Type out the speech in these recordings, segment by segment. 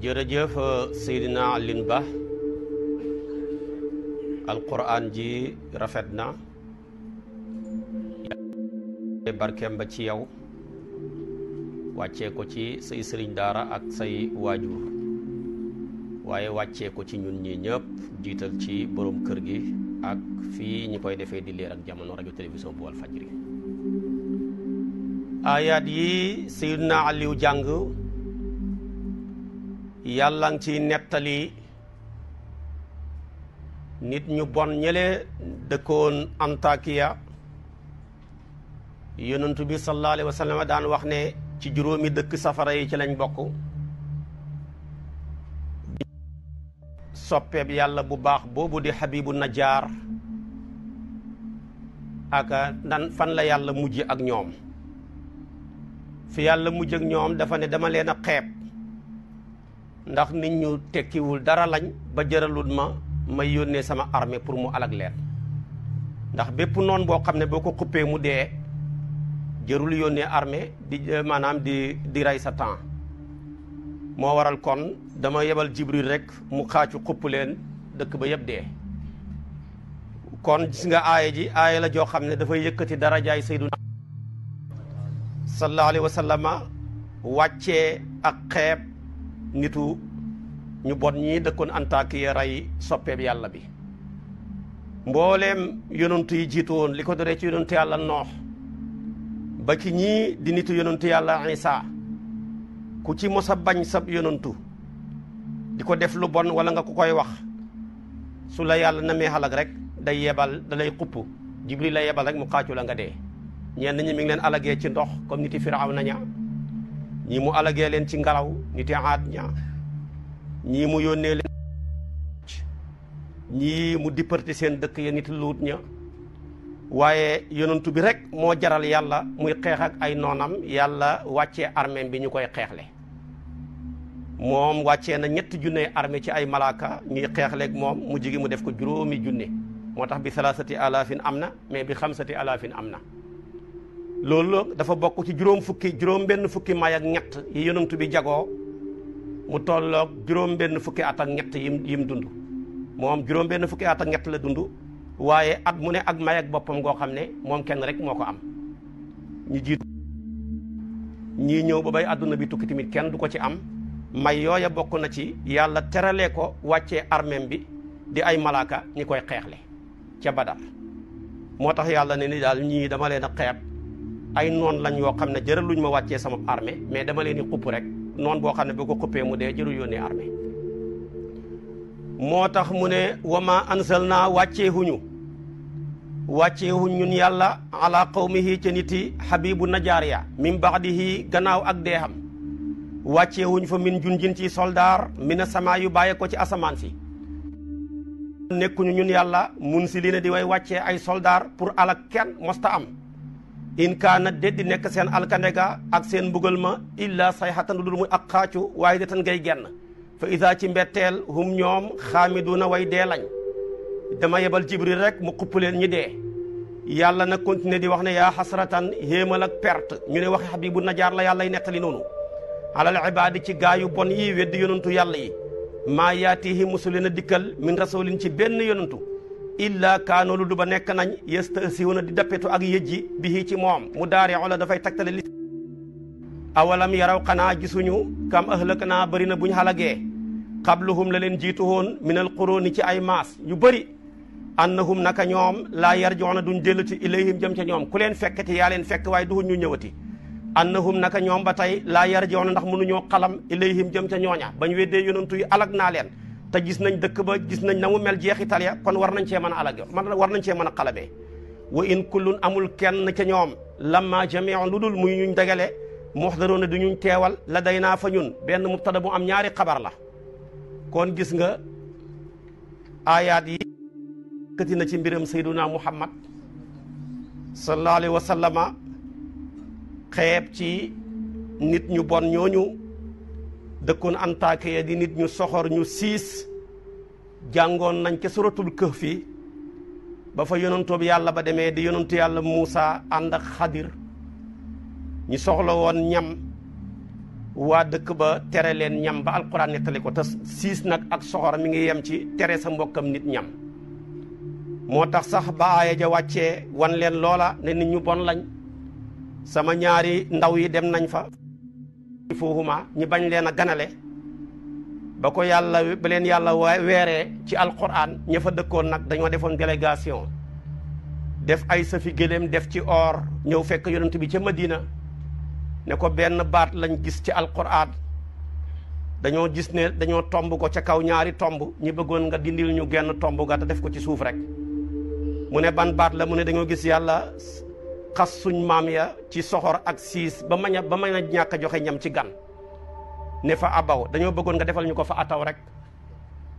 jërëjëf Seydina Alioune Ba alquran ji rafet na barkeem ba ci yow wàccee ko ci say sëriñ daara ak say waajur waaye wàccee ko ci ñun ñi ñëpp jiital ci borom kër gi ak fii ñi koy defee di Leer ak Jamono rajo télévision bu Walfadjri ayaat yi Seydina Aliou jàng yàlla ngi ci nettali nit ñu bon ñële dëkkoon Antakiya yonentu bi sallallahu alayhi wa sallam daan wax ne ci juróomi dëkk safara yi ci lañ bokk soppeeb yàlla bu baax boobu di Habibu Najjar ak nan fan la yàlla mujj ak ñoom fi yàlla mujj ak ñoom dafa ne dama leen a xeeb ndax nit ñu tekkiwul dara lañ ba jëralul ma may yónnee sama armée pour mu alag leen ndax bépp noon boo xam ne boo ko xuppee mu dee jërul yónnee armée di maanaam di rey sa temps moo waral kon dama yebal Jibril rek mu xaacu xupp leen dëkk ba yëpp dee kon gis nga aaya ji aaya la joo xam ne dafay yëkkati darajaay Sayyiduna sallallahu alayhi wa sallama wàccee ak xeeb nitu ñu bon ñii dëkkoon Antakiya rey soppeeb yàlla bi mbooleem yonantu yi jiitu woon li ko doree ci yonantu yàlla Noox ba ci ñii di nitu yonantu yàlla Isa ku ci mos a bañ sab yonantu di ko def lu bon wala nga ko koy wax su la yàlla namee xalag rek day yebal da lay xupp Jibril lay yebal rek mu xaacu la nga dee ñenn ñi mi ngi leen alagee ci ndox comme niti Firawna ña ñii mu alagee leen ci ngelaw niti Aad ña ñii mu yónnee leen ñii mu dipparti seen dëkk ya niti Luut ña waaye yonantu bi rek moo jaral yàlla muy xeex ak ay noonam yàlla wàccee armée bi ñu koy xeexle moom wàccee na 3 junne armée ci ay malaaka ñuy xeexleeg moom mu jigi mu def ko 5 junne moo tax bi 3 alaafin am na mais bi 5 alaafin am na loolu dafa bokk ci juróom benn fukki may ak ñett yi yonantu bi jagoo mu tolloog juróom benn fukki at ak ñett yim dund moom juróom benn fukki at ak ñett la dund waaye at mu ne ak may ak boppam ngoo xam ne moom kenn rek moo ko am ñu jiitu ñii ñëw ba bay àdduna bi tukki tamit kenn du ko ci am may yooya bokk na ci yàlla teralee ko wàccee armeem bi di ay malaaka ñi koy xeexle ca Badar moo tax yàlla ne ni daal ñii dama leen a xeeb ay noon lañ yoo xam ne jëraluñ ma wàccee sama armée mais dama leen di xupp rek noon boo xam ne boo ko xuppee mu dee jërul yónnee armée moo tax mu ne wama anzalna wàcceehuñ ñun yàlla ala qawmihi ca niti Habibu Najjar ya min ba'dihi gannaaw ak deexam wàcceewuñ fa min junjin ci soldaar mina sama yu bàyyee ko ci asamaan si nekkuñu ñun yàlla munsiliina di way wàccee ay soldaar pour alak kenn mosta am in kaana déddi nekk seen alkandega ak seen mbugal ma illa sayhatan lu dul muy ak xaacu waaye de tan ngay genn fa isa ci mbetteel hum ñoom xaamiduuna way dee lañ dama yebal Jibril rek mu xupp leen ñi dee yàlla nag continuer di wax ne yaa xasratan héemal ak perte ñu ne waxi Habibu Najjar la yàllay nettali noonu alal ibaadi ci gaayu bon yi weddi yonantu yàlla yi maa yaatihi musulina dikkal min rasulin ci benn yonantu illa kaanoo lu du ba nekk nañ yastahsiwuna di dappetu ak yëjji bihi ci moom mu daari ola dafay tagtale li awalam yaraw xanaa gisuñu kam ahlak naa bëri na buñ xalagee xabluhum la leen jiitu woon minal quruuni ci ay maas yu bëri annahum naka ñoom laa yarjoona duñ delluti ilayhim jëm ca ñoom ku leen fekkati yaa leen fekk waaye duñ ñu ñëwati annahum naka ñoom ba tey laa yarjoona ndax mënuñoo xalam ilayhim jëm ca ñooña bañ weddee yonantu yi alag naa leen te gis nañ dëkk ba gis nañ na mu mel jeexital ya kon war nañ cee mën a alag war nañ cee mën a xalabee wa in kullun amul kenn ca ñoom lamma jami'un lu dul muy ñuñ dagale muhdaroona du ñuñ teewal la day naa fa ñun benn mubtada bu am ñaari xabar la kon gis nga ayaat yi këti na ci mbiram sayduna muhammad sallallahu alayhi wa sallama xeeb ci nit ñu bon ñooñu dëkkoon Antakiya di nit ñu soxor ñu siis jàngoon nañ ca suratul Kahfi ba fa yonantoo bi yàlla ba demee di yonantu yàlla Muusa ànd ak Xadir ñu soxla woon ñam waa dëkk ba tere leen ñam ba alquran nettali ko te siis nag ak soxor mi ngi yem ci tere sa mbokkam nit ñam moo tax sax ba aaya ja wàccee wan leen loola ne nit ñu bon lañ sama ñaari ndaw yi dem nañ fa foohuma ñi bañ leen a ganale ba ko yàlla ba leen yàlla weeree ci alquran ña fa dëkkoon nag dañoo defoon délégation def ay safi gëléem def ci or ñëw fekk yonent bi ca Madina ne ko benn baat lañ gis ci alquran dañoo gis ne dañoo tomb ko ca kaw ñaari tomb ñi bëggoon nga dindil ñu genn tomb ga te def ko ci suuf rek mu ne ban baat la mu ne dañoo gis yàlla xas suñ maam ya ci soxor ak siis ba mañ a ñàkk a joxe ñam ci gan ne fa abaw dañoo bëggoon nga defal ñu ko fa ataw rek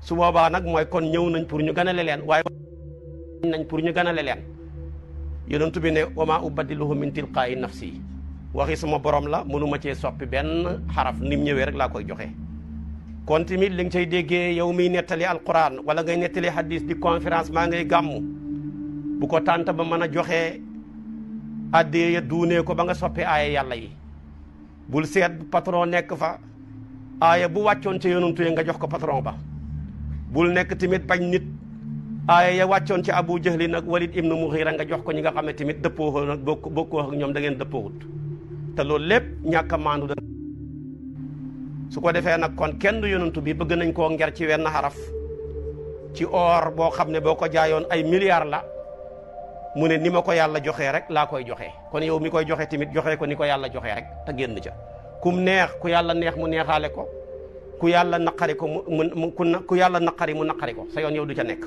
su boobaa nag mooy kon ñëw nañ pour ñu ganale leen waaye nañ pour ñu ganale leen yonent bi ne wa maa ubaddiluhu min tilqaa'i nafsi waxi sama borom la mënuma cee soppi benn xaraf ni mu ñëwee rek laa koy joxe. kon tamit li nga cay déggee yow miy nettali alquran wala ngay nettali hadis di conférence maa ngay gàmmu bu ko tànt ba mën a joxe addee duunee ko ba nga soppi aaya yàlla yi bul seet bu patron nekk fa aaya bu wàccoon ca yonantu nga jox ko patron ba bul nekk tamit bañ nit aaya ya wàccoon ci Abu Jahli nag Walid ibnu Mughira nga jox ko ñi nga xam ne tamit dëppoo nag bokkoo ak ñoom da ngeen dëppoowut te loolu lépp ñàkk a maandu da su ko defee nag kon kenn du yonantu bi bëgg nañ koo nger ci wenn xaraf ci or boo xam ne boo ko jaayoon ay milliards la mu ne ni ma ko yàlla joxee rek laa koy joxee kon yow mi koy joxe tamit joxee ko ni ko yàlla joxee rek te génn ca kum neex ku yàlla neex mu neexaale ko ku yàlla naqari ko ku yàlla naqari mu naqari ko sa yoon yow du ca nekk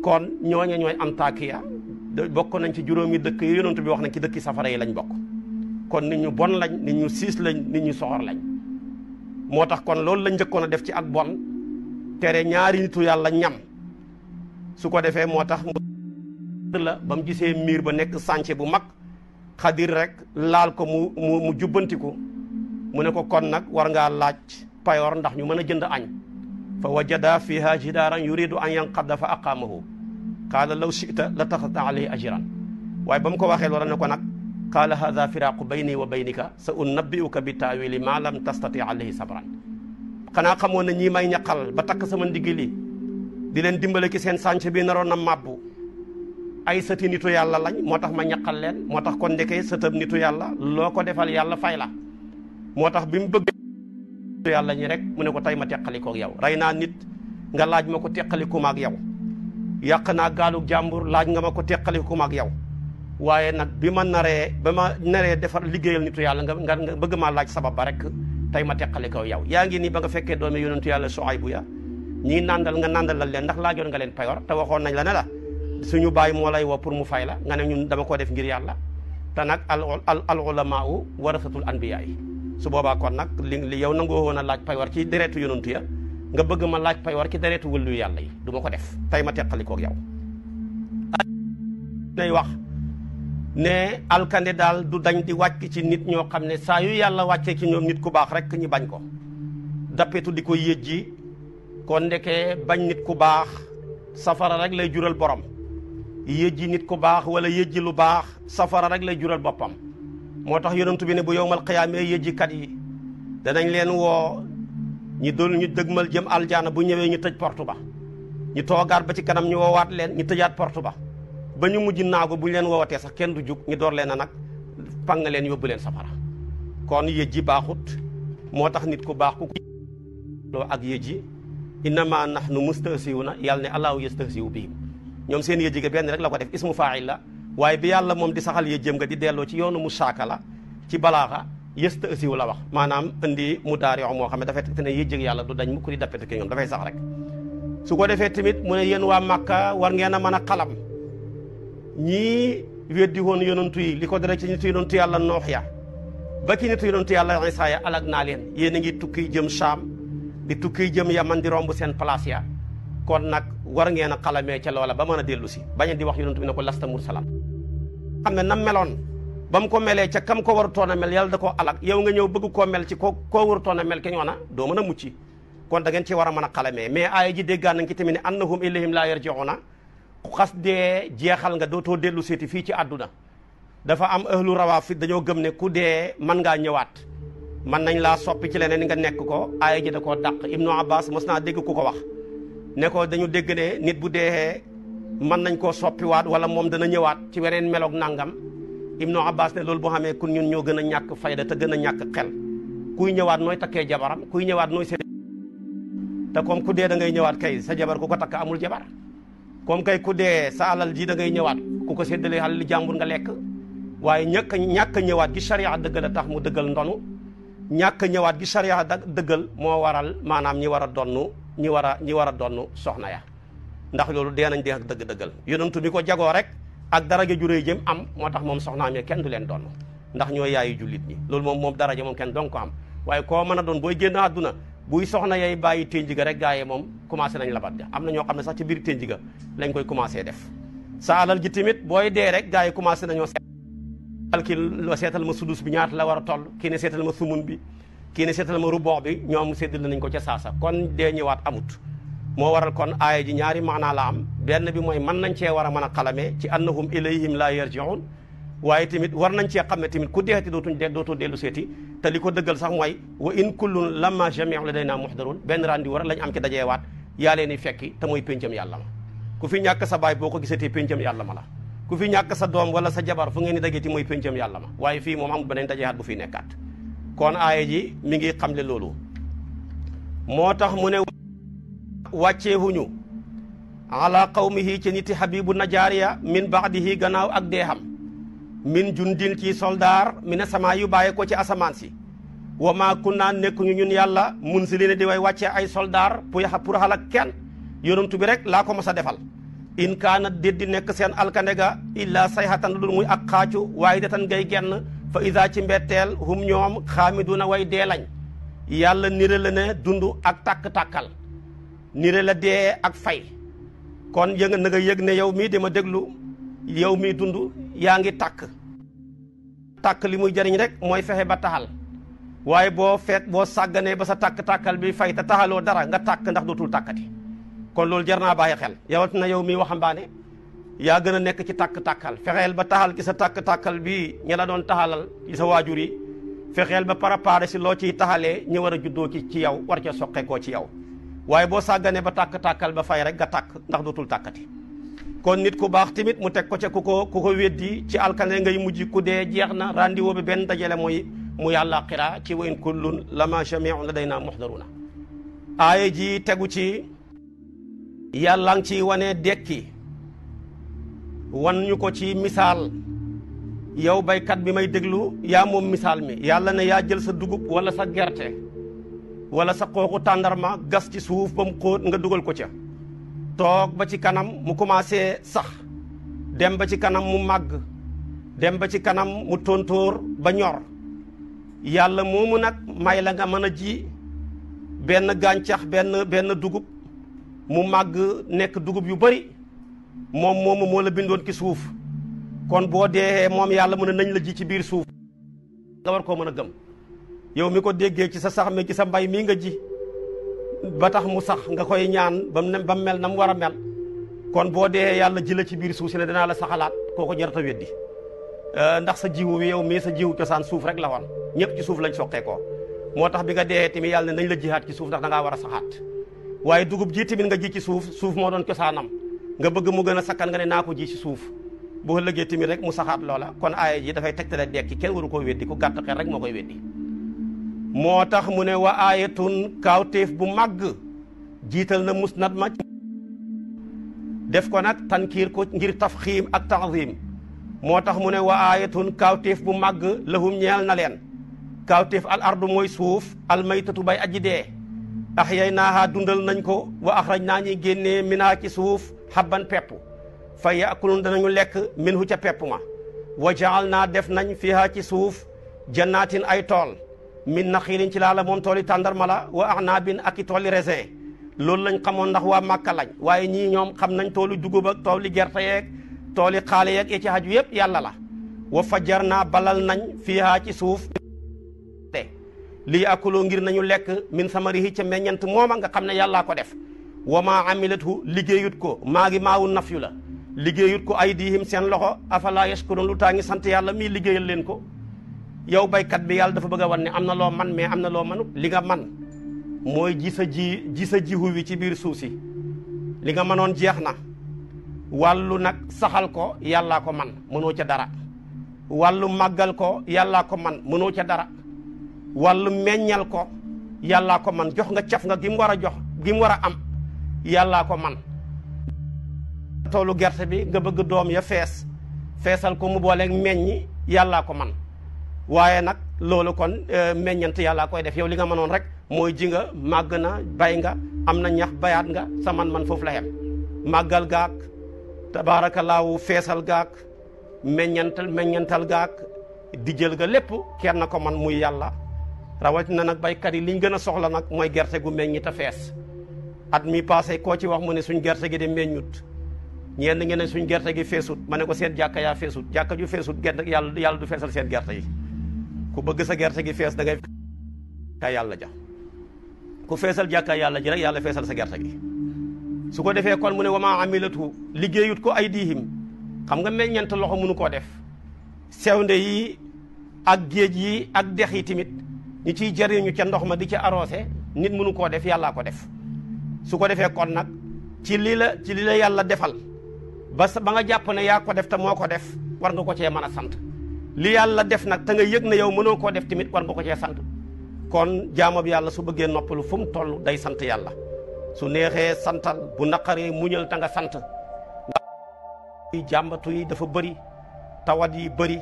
kon ñooñe ñooy Antakiya bokk nañ ci juróomi dëkk yi yonent bi wax nañ ci dëkki safara yi lañ bokk kon nit ñu bon lañ nit ñu siis lañ nit ñu soxor lañ moo tax kon loolu lañ njëkkoon a def ci ak bon tere ñaari nitu yàlla ñam su ko defee moo tax la ba mu gisee miir ba nekk sànce bu mag Xadir rek laal ko mu jubbantiku mu ne ko kon nag war ngaa laaj payoor ndax ñu mën a jënd añ fa wajada fiha jidaaran yuridu an yanqadda fa aqaamahu qaala law shi'ta la taxadta alayhi ajran waaye ba mu ko waxee loola ne ko nag qaala hadha firaaqu bayni wa baynika sa unabbi'uka bi taawili ma lam tastati alayhi sabran xanaa xamoon na ñii may ñaqal ba takk sama ndigg li di leen dimbale ki seen sànce bi naroon na màbbu ay sëti nitu yàlla lañ moo tax ma ñaqal leen moo tax kon ndekee sëtëb nitu yàlla loo ko defal yàlla fay la moo tax bi mu bëgg nitu yàlla ñi rek mu ne ko tey ma teqalikoog yow rey naa nit nga laaj ma ko teqalikuma ak yow yàq naa gaalu jàmbur laaj nga ma ko teqalikuma ak yow waaye nag bi ma naree defar liggéeyal nitu yàlla nga bëgg maa laaj sabab ba rek tey ma teqalikoog yow yaa ngi nii ba nga fekkee doomi yonentu yàlla Suaybu ya ñii nàndal nga nàndalal leen ndax laajoon nga leen payoor te waxoon nañ la ne la suñu baay moo lay woo pour mu fay la nga ne ñun dama ko def ngir yàlla te nag al ulamaa warasatul anbiyaa yi su boobaa kon nag li yow nangoo woon a laaj paywar ci deretu yonantu ya nga bëgg ma laaj paywar ci deretu wëllu yàlla yi du ma ko def tey ma teqalikoog yow nay wax ne alkande daal du dañ di wàcc ci nit ñoo xam ne saa yu yàlla wàccee ci ñoom nit ku baax rek ñi bañ ko dappetu di ko yëjji kon ndekee bañ nit ku baax safara rek lay jural borom yëjji nit ku baax wala yëjji lu baax safara rek lay jural boppam moo tax yonentu bi ne bu yowmal qiyaamee yëjjikat yi danañ leen woo ñu dëgmal jëm aljaana bu ñëwee ñu tëj porte ba ñu toogaat ba ci kanam ñu woowaat leen ñu tëjaat porte ba ba ñu mujj naago bu ñu leen woowatee sax kenn du jug ñu door leen a nag pang leen yóbbu leen safara kon yëjji baaxut moo tax nit ku baax ku loo ak yëjji innama nahnu mustahsiwuna yàlla ne allahu yastahsiwu bihim ñoom seen yëjji ga benn rek la ko def ismu faa'il la waaye bi yàlla moom di saxal yëjjëm nga di delloo ci yoonu musaakala ci balaaxa yastahsiwu la wax maanaam indi mudaari moo xam ne dafay te ne yëjjëg yàlla du dañ mukk di dappete ki ñoom dafay sax rek su ko defee tamit mu ne yéen waa Makka war ngeen a mën a xalam ñii weddi woon yonantu yi li ko dara ci nitu yonantu yàlla Noox ya ba ci nitu yonantu yàlla Isaa ya alag naa leen yéen a ngi tukki jëm Saam di tukki jëm Yaman di romb seen place ya kon nag war ngeen a xalamee ca loola ba mën a dellu si bañ di wax yonantu bi ne ko lasta mursalan xam ne nam meloon ba mu ko melee ca kam ko warutoon a mel yàlla da koo alag yow nga ñëw bëgg koo mel ci koo warutoon a mel ke ñoona doo mën a mucci kon da ngeen ci war a mën a xalamee mais aaya ji déggaan nañ ci tamit ne annahum ilayhim laa yarji'una xas dee jeexal nga dootoo dellu seeti fii ci àdduna dafa am ahlu rawaafid dañoo gëm ne ku dee mën ngaa ñëwaat mën nañ laa soppi ci leneen nga nekk ko aaya ji da koo dàq. Ibnu Abbas mos naa dégg ku ko wax ne ko dañu dégg ne nit bu deexee mën nañ koo soppiwaat wala moom dana ñëwaat ci weneen meloog nangam. Ibnu Abbas ne loolu boo xamee kun ñun ñoo gën a ñàkk fayda te gën a ñàkk xel kuy ñëwaat nooy takkee jabaram kuy ñëwaat nooy seet te comme ku dee da ngay ñëwaat kay sa jabar ku ko takk amul jabar comme kay ku dee sa alal ji da ngay ñëwaat ku ko séddalee alal li jàmbur nga lekk waaye ñàkk ñëwaat gi sharia dëggal a tax mu dëggal ndonu ñàkk ñëwaat gi sharia dëggal moo waral maanaam ñi war a donnu soxna ya ndax loolu dee nañ dee ak dëgg-dëggal yonentu mi ko jagoo rek ak daraja ju réy jëm am moo tax moom soxnaam yi kenn du leen donn ndax ñooy yaayu jullit ñi loolu moom daraja moom kenn doon ko am waaye koo mën a doon booy génn àdduna buy soxna yay bàyyi ténji ga rek gaa yi moom commencé nañ labat ga am na ñoo xam ne sax ci biir ténji ga lañ koy commencé def sa alal ji tamit booy dee rek gaa yi commencé nañoo seetal ma sudus bi ñaata la war a toll kii ne seetal ma sumun bi kii ne seetal ma rubox bi ñoom séddal nañ ko ca saasa kon dee ñëwaat amut moo waral kon aaya ji ñaari maanaa la am benn bi mooy mën nañ cee war a mën a xalamee ci annahum ilayhim la yarji'un waaye tamit war nañ cee xam ne tamit ku deexati dootoo dellu seeti te li ko dëggal sax mooy wa in kullun lamma jami'un ladaynaa muhdarun benn rendi war lañ am ci dajeewaat yaa leen di fekki te mooy péncam yàlla ma ku fi ñàkk sa baay boo ko gisatee péncam yàlla ma la ku fi ñàkk sa doom wala sa jabar fu ngeen di dajeeti mooy péncam yàlla ma waaye fii moom amul beneen dajeewaat bu fi nekkaat kon aaya ji mi ngi xamle loolu moo tax mu ne wàcceehuñu ala qawmihi ci niti habibu najaariya min ba'dihi gannaaw ak deexam min jundin ci soldaar mi ne samaa yu bàyyi ko ci asamaan si wa maa kunnaa nekkuñu ñun yàlla munziliina di way wàccee ay soldaar pour xalak kenn yonantu bi rek laa ko mas a defal in kaana déddi nekk seen alkande ga illaa sayhatan lu dul muy ak xaacu waaye datan gay genn fa iza ci mbetteel hum ñoom xaamiduuna way dee lañ yàlla nire la ne dund ak tàkk-tàkkal nire la dee ak fay kon yënga na nga yëg ne yow mii dama déglu yow mii dund yaa ngi tàkk li muy jëriñ rek mooy fexe ba taxal waaye boo sàgganee ba sa tàkk-tàkkal bi fay te taxaloo dara nga tàkk ndax dootul tàkkati kon loolu jar naa bàyyi xel yowat na yow mii waxambaane yaa gën a nekk ci tàkk-tàkkal fexeel ba taxal ci sa tàkk-tàkkal bi ñi la doon taxalal ci sa waajur yi fexeel ba préparé si loo ciy taxalee ñi war a juddoo ci yow war ca soqeekoo ci yow waaye boo sàgganee ba tàkk-tàkkal ba fay rek nga tàkk ndax dootul tàkkati kon nit ku baax tamit mu teg ko ca ku ko weddi ci alkane ngay mujj ku dee jeex na rendez-vous bi benn dajale muy àllaaxira ci wa in kullun lama jami'un ladaynaa muhdaruna aaya ji tegu ci yàlla ngi ci wane dekki wan ñu ko ci misaal yow baykat bi may déglu yaa moom misaal mi yàlla ne yaa jël sa dugub wala sa gerte wala sa xooxu tàndarma gas ci suuf ba mu xóot nga dugal ko ca toog ba ci kanam mu commencé sax dem ba ci kanam mu màgg dem ba ci kanam mu tontóor ba ñor yàlla moomu nag may la nga mën a ji benn gàncax benn dugub mu màgg nekk dugub yu bari moom moomu moo la bindoon ci suuf kon boo dee moom yàlla mën a nañ la ji ci biir suuf nga war koo mën a gëm yow mi ko déggee ci sa sax mi ci sa mbay mii nga ji ba tax mu sax nga koy ñaan ba mu mel na mu war a mel kon boo dee yàlla ji la ci biir suuf si ne danaa la saxalaat koo ko jarata weddi ndax sa jiwu wi yow mii sa jiwu cosaan suuf rek la woon ñëpp ci suuf lañ soqee ko moo tax bi nga dee tamit yàlla ne nañ la jihaat ci suuf ndax da ngaa war a saxaat waaye dugub ji tamit nga ji ci suuf moo doon cosaanam nga bëgg mu gën a sakkan nga ne naa ko ji ci suuf boo lëggee tamit rek mu saxaat loola kon aaya ji dafay tegtale dekki kenn waru koo weddi ku gàtt xel rek moo koy weddi moo tax mu ne wa aayatun kaawteef bu màgg jiital na musnad ma def ko nag tankiir ko ngir tafxiim ak ta'ziim moo tax mu ne wa aayatun kaawteef bu màgg lahum ñeel na leen kaawteef al ardu mooy suuf al maytatu bay aji dee ahyaynaaha dundal nañ ko wa axrajnaa ñuy génnee minaa ci suuf habban pepp fa yaakulun danañu lekk minhu ca pepp ma wa ja'alnaa def nañ fiha ci suuf jannaatin ay tool min naxiilin ci laala moom tooli tàndarma la wa a'naabin ak i tooli raisin loolu lañ xamoon ndax waa Màkka lañ waaye ñii ñoom xam nañ tooli dugub ak tooli gerte yeeg tooli xaale yeeg yi ci haju yëpp yàlla la wa fajjarnaa balal nañ fiha ci suuf lii akuloo ngir nañu lekk min samarihi ca meññent mooma nga xam ne yàllaa ko def wa maa amilathu liggéeyut ko maa ngi maawu naf yu la liggéeyut ko aydihim seen loxo afala yashkurun lu taa ngi sant yàlla mii liggéeyal leen ko yow baykat bi yàlla dafa bëgg a wan ne am na loo man mais am na loo manut. li nga man mooy ji sa jiwu wi ci biir suuf si li nga mënoon jeex na. wàllu nag saxal ko yàllaa ko man mënoo ca dara. wàllu màggal ko yàllaa ko man mënoo ca dara. wàllu meññal ko yàllaa ko man jox nga caf nga gi mu war a jox gi mu war a am yàllaa ko man. toolu gerte bi nga bëgg doom ya feesal ko mu booleeg meññi yàllaa ko man waaye nag loolu kon meññant yàllaa koy def yow li nga mënoon rek mooy ji nga màgg na bay nga am na ñax bayaat nga sa man foofu la yem. màggal gaak tabaarakallaahu feesal gaak meññantal gaak di jël ga lépp kenn ko man muy yàlla. rawatina nag baykat yi liñ gën a soxla nag mooy gerte gu meññi te fees. at mi passé koo ci wax mu ne suñ gerte gi de meññut ñenn ngeen ne suñ gerte gi feesut ma ne ko seen jàkka yaa feesut jàkka ju feesut gerte yàlla du feesal seen gerte yi. ku bëgg sa gerte gi fees da ngay ka yàlla ja ku feesal jàkka yàlla ji rek yàlla feesal sa gerte gi. su ko defee kon mu ne wama amilatu liggéeyut ko ay diihim xam nga meññent loxo mënu koo def. sewnde yi ak géej yi ak dex yi tamit ñi ciy jëriñu ca ndox ma di ca arrosé nit mënu koo def yàllaa ko def. su ko defee kon nag ci lii la yàlla defal ba nga jàpp ne yaa ko def te moo ko def war nga ko cee mën a sant. li yàlla def nag te nga yëg ne yow mënoo koo def tamit war nga ko cee sant. kon jaamu bi yàlla su bëggee noppalu fu mu toll day sant yàlla. su neexee santal bu naqaree muñal ta nga sant. jàmbatu yi dafa bëri tawat yi bëri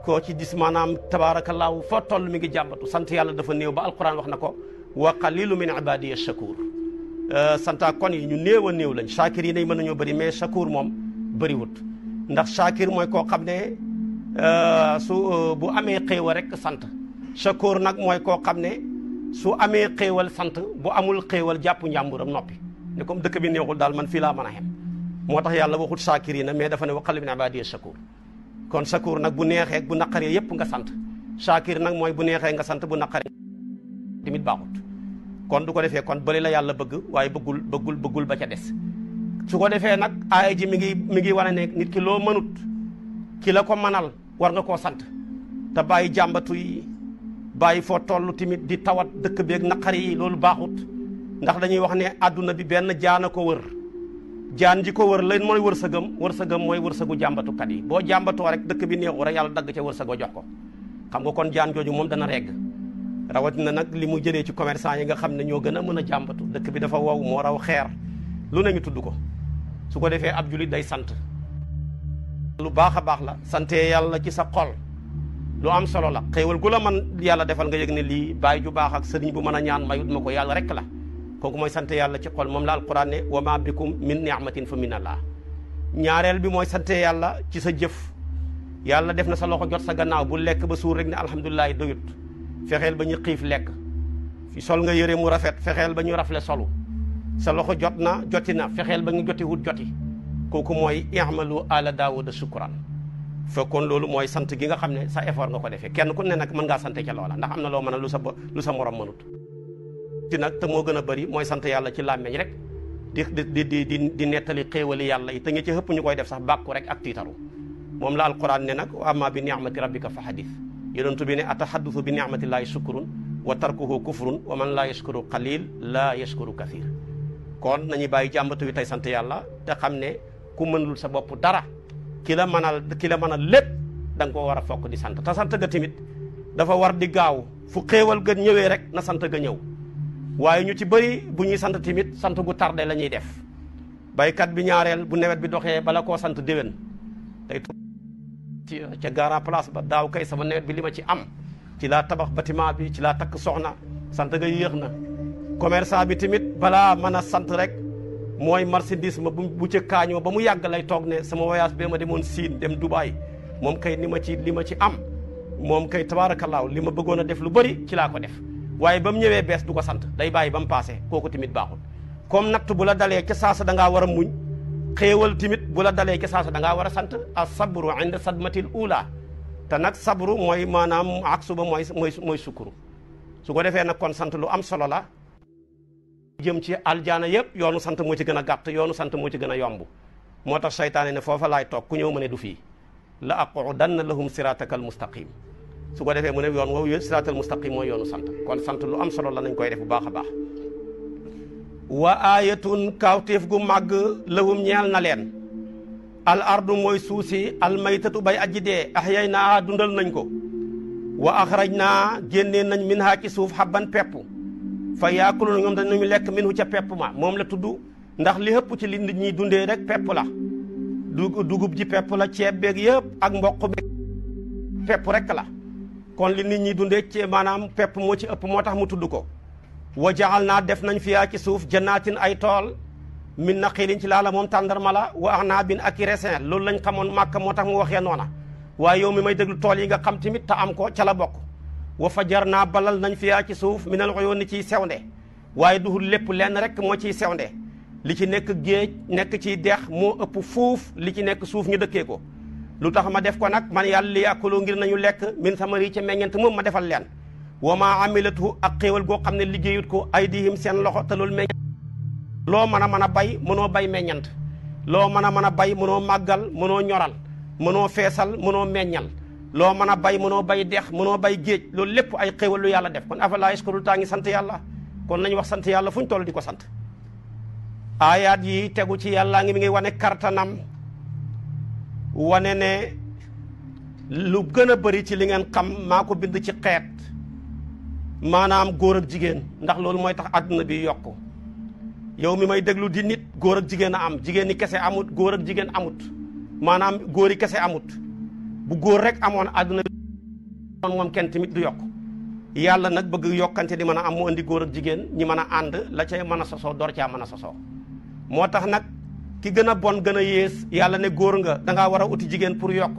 koo ci gis maanaam tabaarakallaahu foo toll mi ngi jàmbatu sant yàlla dafa néew ba alquran wax na ko wa qalilu min ibadiya shakur. santa kon yi ñu néew a néew lañ shakir yi nay mën nañoo bëri mais shakur moom bëriwut ndax shakir mooy koo xam ne su bu amee xéewal rek sant. shakur nag mooy koo xam ne su amee xéewal sant bu amul xéewal jàpp njàmburam noppi ne comme dëkk bi neexul daal man fii laa mën a xem. moo tax yàlla waxut shakir yi na mais dafa ne wa qalilu min ibadiya shakur. kon shakur nag bu neexee bu naqaree yépp nga sant. shakir nag mooy bu neexee nga sant bu naqaree tamit baaxut. kon du ko defee kon bëri la yàlla bëgg waaye bëggul ba ca des. su ko defee nag aaya ji mi ngi wane ne nit ki loo mënut ki la ko mënal war nga koo sant te bàyyi jàmbatu yi bàyyi foo toll tamit di tawat dëkk beeg naqari yi loolu baaxut. ndax dañuy wax ne àdduna bi benn jaan a ko wër jaan ji ko wër leen mooy wërsëgam mooy wërsëgu jàmbatukat yi. boo jàmbatoo rek dëkk bi neexu rek yàlla dagg ca wërsëgoo jox ko. xam nga kon jaan jooju moom dana regg rawatina nag li mu jëlee ci commerçant yi nga xam ne ñoo gën a mën a jàmbatu dëkk bi dafa wow moo raw xeer lu ne ñu tudd ko. su ko defee ab julit day sant lu baax a baax la sante yàlla ci sa xol lu am solo la. xéewal gu la man yàlla defal nga yëg ne lii bàyyi ju baax ak sëriñ bu mën a ñaan mayut ma ko yàlla rek la kooku mooy sante yàlla ci xol moom la alquran ne wa ma bikum min ni'matin fa min Allah. ñaareel bi mooy sante yàlla ci sa jëf yàlla def na sa loxo jot sa gannaaw bu lekk ba suur rek ne alhamdulilah doyut fexeel ba ñu xiif lekk fi sol nga yëre mu rafet fexeel ba ñu rafle solu sa loxo joti na fexeel ba ñu joti wut joti kooku mooy i'malu ala daawuda shukran. fekkoon loolu mooy sant gi nga xam ne sa effort nga ko defee kenn ku ne nag mën ngaa sant ca loola ndax am na loo mën a lu sa morom mënut. ci nag te moo gën a bëri mooy sant yàlla ci làmmeñ rek di nettali xéewali yàlla yi te nga ci xëpp ñu koy def sax bàkku rek ak tiitaru. moom la alquran ne nag wa amma bi ni'mati rabbika fa hadith yonentu bi ne atahadduthu bi ni'matillahi shukrun wa tarkuhu kufrun wa man laa yashkuru qalil laa yashkuru kathir. kon nañu bàyyi jàmbatu wi tey sant yàlla te xam ne ku mënul sa bopp dara ki la mënal lépp da nga koo war a fokk di sant te sant ga tamit dafa war di gaaw fu xéewal ga ñëwee rek na sant ga ñëw. waaye ñu ci bëri bu ñuy sant tamit sant gu tardé la ñuy def. baykat bi ñaareel bu nawet bi doxee bala koo sant déwén tey ca grand place ba daaw kay sama nawet bi li ma ci am ci laa tabax bâtiment bi ci laa takk soxna sant ga yéex na. commerçant bi tamit balaa mën a sant rek mooy marchandise ma bu ca kaañoo ba mu yàgg lay toog ne sama voyage bee ma demoon Siin dem Dubaay moom kay li ma ci am moom kay tabaarakallaahu li ma bëggoon a def lu bëri ci laa ko def. waaye ba mu ñëwee bees du ko sant day bàyyi ba mu paase kooku tamit baaxul. comme natt bu la dalee ca saasa da ngaa war a muñ xéewal tamit bu la dalee ca saasa da ngaa war a sant as-sabru inda sadmatil ula te nag sabru mooy maanaam ak suba mooy sukkuru. su ko defee nag kon sant lu am solo la. jëm ci aljaana yëpp yoonu sant moo ci gën a gàtt yoonu sant moo ci gën a yomb moo tax seytaane ne foofa laay toog ku ñëw ma ne du fii la aqudanna lahum siratakal mustaqim su ko defee mu ne yoon woowu siraatal mustaqim mooy yoonu sant kon sant lu am solo la nañ koy def bu baax a baax. wa aayatun kawtéef gu màgg lahum ñeel na leen al ardu mooy suuf si al maytatu bay aji dee ahyaynaahaa dundal nañ ko wa axrajnaa génnee nañ minhaa ci suuf habban pepp fa yaakuluuna ñoom dañu lekk minhu ca pepp ma moom la tudd ndax li ëpp ci li nit ñi dundee rek pepp la dugub ji pepp la ceeb beeg yëpp ak mboq beeg pepp rek la kon li nit ñi dundee ci maanaam pepp moo ci ëpp moo tax mu tudd ko wa jaxal naa def nañ fiyaa ci suuf jannaatin ay tool min naxiilin ci laala moom tàndarma la wa a'naabin ak i raisin loolu lañ xamoon màkk moo tax mu waxee noona waaye yow mi may déglu tool yi nga xam tamit te am ko ca la bokk wa fajar naa balal nañ fiyaa ci suuf minal uyuuni ciy sewnde waaye duhul lépp lenn rek moo ciy sewnde li ci nekk géej nekk ciy dex moo ëpp fuuf li ci nekk suuf ñu dëkkee ko lu tax ma def ko nag man yàlla li yàkkuloo ngir nañu lekk min samari ca meññent moom ma defal leen wa maa amilatu ak xéewal goo xam ne liggéeyut ko aydihim seen loxo te loolu meññent loo mën a bay mënoo bay meññant loo mën a bay mënoo màggal mënoo ñoral mënoo feesal mënoo meññal loo mën a bay mënoo bay dex mënoo bay géej loolu lépp ay xéewal lu yàlla def kon afalaa yashkurun taa ngi sant yàlla kon nañu wax sant yàlla fu ñu toll di ko sant aayaat yi tegu ci yàllaa ngi mi ngi wane kartanam wane ne lu gën a bëri ci li ngeen xam maa ko bind ci xeet maanaam góor ak jigéen ndax loolu mooy tax àdduna bi yokku yow mi may déglu di nit góor ak jigéen a am jigéen ñi kese amut góor ak jigéen amut maanaam góor yi kese amut bu góor rek amoon àdduna bi moom kenn tamit du yokk yàlla nag bëgg yokkante di mën a am mu indi góor ak jigéen ñi mën a ànd la cay mën a sosoo door caa mën a sosoo moo tax nag ki gën a bon gën a yées yàlla ne góor nga dangaa war a uti jigéen pour yokk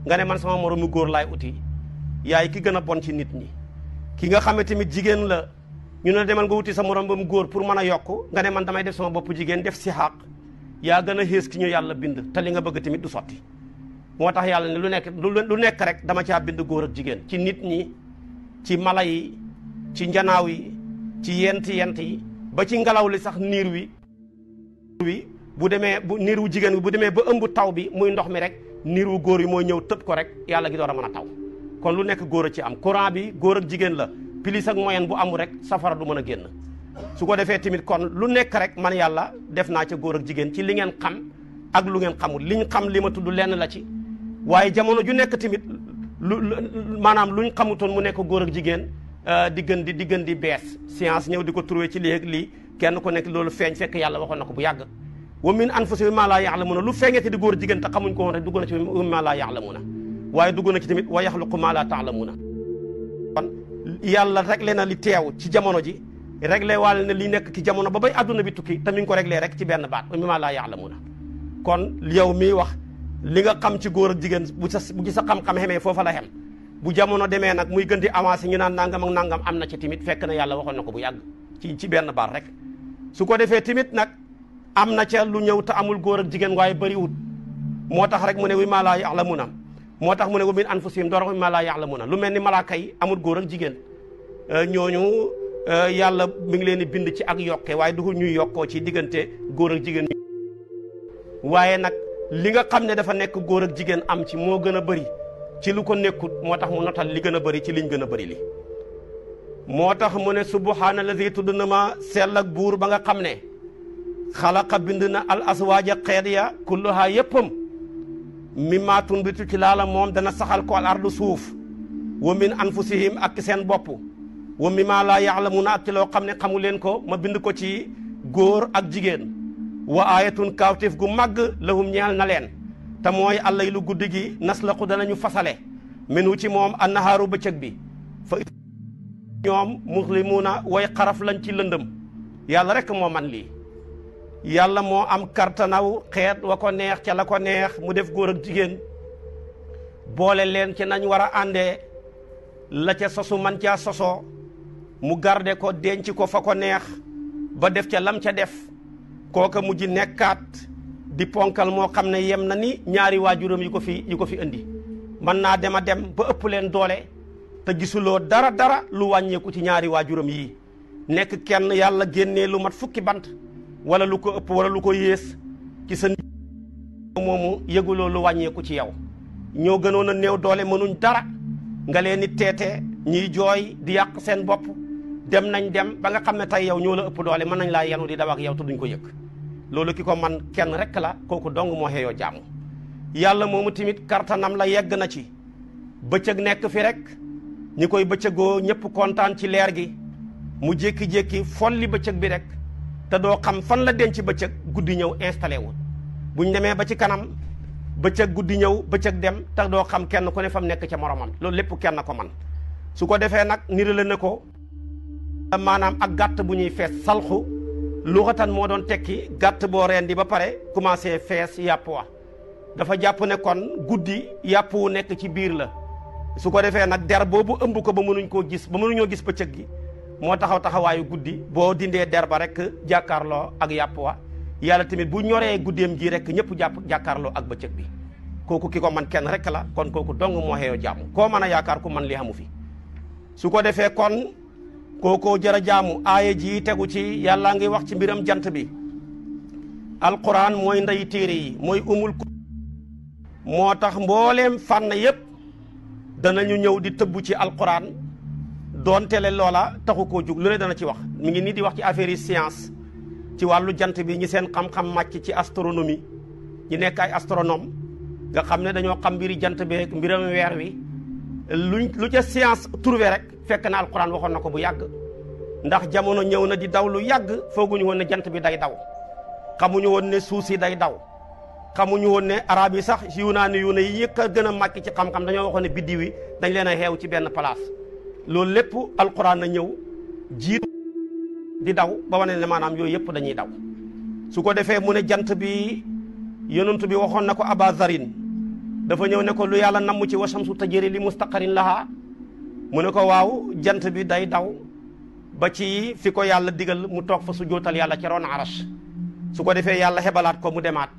nga ne man sama moroomu góor laay uti yaay ki gën a bon ci nit ñi ki nga xam ne tamit jigéen la ñu ne demal nga wuti sa morom ba mu góor pour mën a yokk nga ne man damay def sama bopp jigéen def si xaq yaa gën a xées ki ñu yàlla bind te li nga bëgg tamit du sotti moo tax yàlla ne lu nekk rek dama caa bind góor ak jigéen ci nit ñi ci mala yi ci njanaaw yi ci yent yi ba ci ngelaw li sax niir wi bu demee bu niir wu jigéen bi bu demee ba ëmb taw bi muy ndox mi rek niir wu góor yi mooy ñëw tëb ko rek yàlla gi door a mën a taw kon lu nekk góor a ci am courant bi góor ak jigéen la pilis ak moyen bu amul rek safara du mën a génn su ko defee tamit kon lu nekk rek man yàlla def naa ca góor ak jigéen ci li ngeen xam ak lu ngeen xamul liñ xam li ma tudd lenn la ci waaye jamono ju nekk tamit maanaam luñ xamutoon mu nekk góor ak jigéen di gën di bees science ñëw di ko trouvé ci lii ak lii kenn ku nekk loolu feeñ fekk yàlla waxoon na ko bu yàgg wa min anfusihim maa laa ya'lamuuna lu feeñete di góor jigéen te xamuñ ko woon rek dugg na ci maa laa ya'lamuuna waaye dugg na ci tamit wa yaxluqu maa laa ta'lamuuna kon yàlla réglé na li teew ci jamono ji réglé waale na li nekk ci jamono ba bay adduna bi tukki te mi ngi ko réglé rek ci benn baat wa maa laa ya'lamuuna kon yow miy wax li nga xam ci góor ak jigéen bu ci sa xam-xam xamee foofa la xem bu jamono demee nag muy gën di avancé ñu naan nangam ak nangam am na ci tamit fekk na yàlla waxoon na ko bu yàgg ci benn baat rek su ko defee tamit nag am na ca lu ñëw te amul góor ak jigéen waaye bëriwut moo tax rek mu ne wi maa laa ya'lamuuna moo tax mu ne wa min anfusihim door wi maa laa ya'lamuuna lu mel ni malaaka yi amul góor ak jigéen ñooñu yàlla mi ngi leen di bind ci ak yokke waaye du ñuy yokkoo ci diggante góor ak jigéen waaye nag li nga xam ne dafa nekk góor ak jigéen am ci moo gën a bëri ci lu ko nekkut moo tax mu notal li gën a bëri ci liñ gën a bëri li moo tax mu ne subhaana lazi tudd na ma sell ak buur ba nga xam ne xalaqa bind na al aswaaja xeet ya kulluhaa yéppam mimmaa tunbitu ci laala moom dana saxal ko al ardu suuf wa min anfusihim ak seen bopp wa mimmaa laa ya'lamuuna ak ci loo xam ne xamu leen ko ma bind ko ci góor ak jigéen wa aayatun kaawteef gu màgg lahum ñeel na leen te mooy allay lu guddi gi naslaqu danañu fasale minu ci moom annahaaru bëccëg bi fa ñoom muslimuuna way xaraf lañ ci lëndëm yàlla rek moo man lii yàlla moo am kartanaw xeet wa ko neex ca la ko neex mu def góor ak jigéen boole leen ci nañ war a àndee la ca sosu man caa sosoo mu garde ko denc ko fa ko neex ba def ca lam ca def kooka mujj nekkaat di ponkal moo xam ne yem na ni ñaari waajuram yu ko fi indi mën naa dem a dem ba ëpp leen doole te gisuloo dara lu wàññeeku ci ñaari waajuram yii nekk kenn yàlla génnee lu mat fukki bant wala lu ko ëpp wala lu ko yées ci sa moomu yëguloo lu wàññeeku ci yow ñoo gënoon a néew doole mënuñ dara nga leen di teete ñiy jooy di yàq seen bopp dem nañ dem ba nga xam ne tey yow ñoo la ëpp doole mën nañ laa yenu di daw ak yow te duñ ko yëg loolu ki ko man kenn rek la kooku dong moo xeeyoo jaamu yàlla moomu tamit kartanam la yegg na ci bëccëg nekk fi rek ñi koy bëccëgoo ñëpp kontaan ci leer gi mu jékki-jékki folli bëccëg bi rek te doo xam fan la denc bëccëg guddi ñëw installé wu buñ demee ba ci kanam bëccëg guddi ñëw bëccëg dem te doo xam kenn ku ne fa mu nekk ca moromam loolu lépp kenn ko man su ko defee nag nirale na ko maanaam ak gàtt bu ñuy fees salxu luxatan moo doon tekki gàtt boo rendi ba pare commencé fees yàpp wa dafa jàpp ne kon guddi yàpp wu nekk ci biir la su ko defee nag der boobu ëmb ko ba mënuñ koo gis ba mënuñoo gis bëccëg gi moo taxawaayu guddi boo dindee der ba rek jàkkaarloo ak yàpp wa yàlla tamit bu ñoree guddeem gi rek ñëpp jàkkaarloo ak bëccëg bi kooku ki ko man kenn rek la kon kooku dong moo xeeyoo jaamu koo mën a yaakaar ku man li xamu fi su ko defee kon kookoo jërë jaamu aaya ji tegu ci yàlla ngi wax ci mbiram jant bi alquran mooy ndey téere yi mooy umul moo tax mbooleem fànn yépp danañu ñëw di tëbb ci alquran doontele loola taxu koo jug lu ne dana ci wax mi ngi nii di wax ci affaire yi science ci wàllu jant bi ñi seen xam-xam màcc ci astronomie ñi nekk ay astronome nga xam ne dañoo xam mbiri jant bi mbiram weer wi lu ca science trouvé rek fekk na alquran waxoon na ko bu yàgg ndax jamono ñëw na di daw lu yàgg fooguñu woon ne jant bi day daw xamuñu woon ne suuf si day daw xamuñu woon ne arab yi sax yunaani yu ne yi yëkk a gën a màcc ci xam-xam dañoo waxoon ne biddiw yi dañ leen a xeew ci benn place loolu lépp alquran na ñëw jiitu di daw ba wane ne maanaam yooyu yëpp dañuy daw su ko defee mu ne jant bi yonent bi waxoon na ko aba zarin dafa ñëw ne ko lu yàlla namm ci wasamsu tajri li mustaqarin laha mu ne ko waaw jant bi day daw ba ci fi ko yàlla digal mu toog fa su jootal yàlla ci ron arash su ko defee yàlla xebalaat ko mu demaat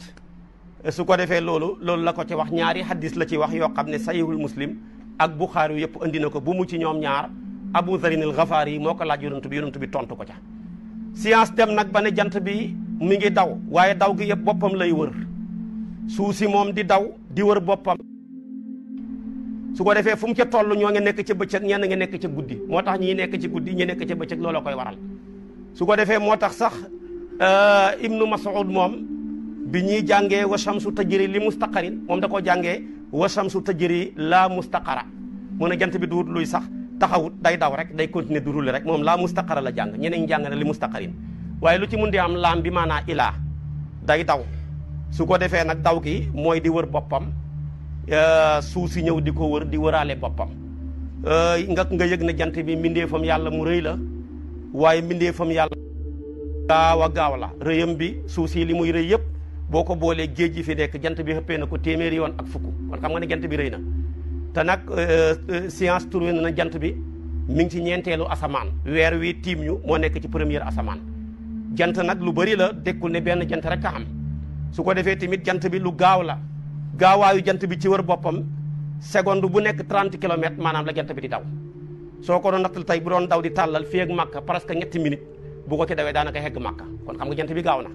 su ko defee loolu la ko ci wax ñaari hadis la ci wax yoo xam ne sahihul muslim ak buxaari yëpp andi na ko bu mu ci ñoom ñaar abu zarin al ghafaari yi moo ko laaj yonent bi tontu ko ca science dem nag ba ne jant bi mi ngi daw waaye daw gi yëpp boppam lay wër suuf si moom di daw di wër boppam su ko defee fu mu ca toll ñoo ngi nekk ca bëccëg ñenn nga nekk ca guddi moo tax ñii nekk ci guddi ñi nekk ca bëccëg looloo koy waral su ko defee moo tax sax ibnu mas'ud moom bi ñuy jàngee wa shamsu tajri li mustaqarin moom da koo jàngee wa shamsu tajri la mustaqara mu ne jant bi duut luy sax taxawut day daw rek day continuer du rouler rek moom laa mustaqara la jàng ñeneen jàng na li mustaqarin waaye lu ci mun di am laam bi maanaa ilaa day daw su ko defee nag daw gi mooy di wër boppam suuf si ñëw di ko wër di wëraale boppam nga yëg ne jant bi mbindeefam yàlla mu rëy la waaye mbindeefam yàlla gaaw la rëyam bi suuf si li muy rëy yëpp boo ko boolee géej gi fi nekk jant bi xëppee na ko téeméeri yoon ak fukk kon xam nga ne jant bi rëy na te nag science trouvé na jant bi mi ngi ci ñeenteelu asamaan weer wi tiim ñu moo nekk ci première asamaan jant nag lu bëri la dekkul ne benn jant rek a am su ko defee tamit jant bi lu gaaw la gaawaayu jant bi ci wër boppam seconde bu nekk 30 kilomètres maanaam la jant bi di daw soo ko doon nattal tey bu doon daw di tàllal fii ak Makka presque ñetti minutes bu ko ci dawee daanaka hegg Makka kon xam nga jant bi gaaw na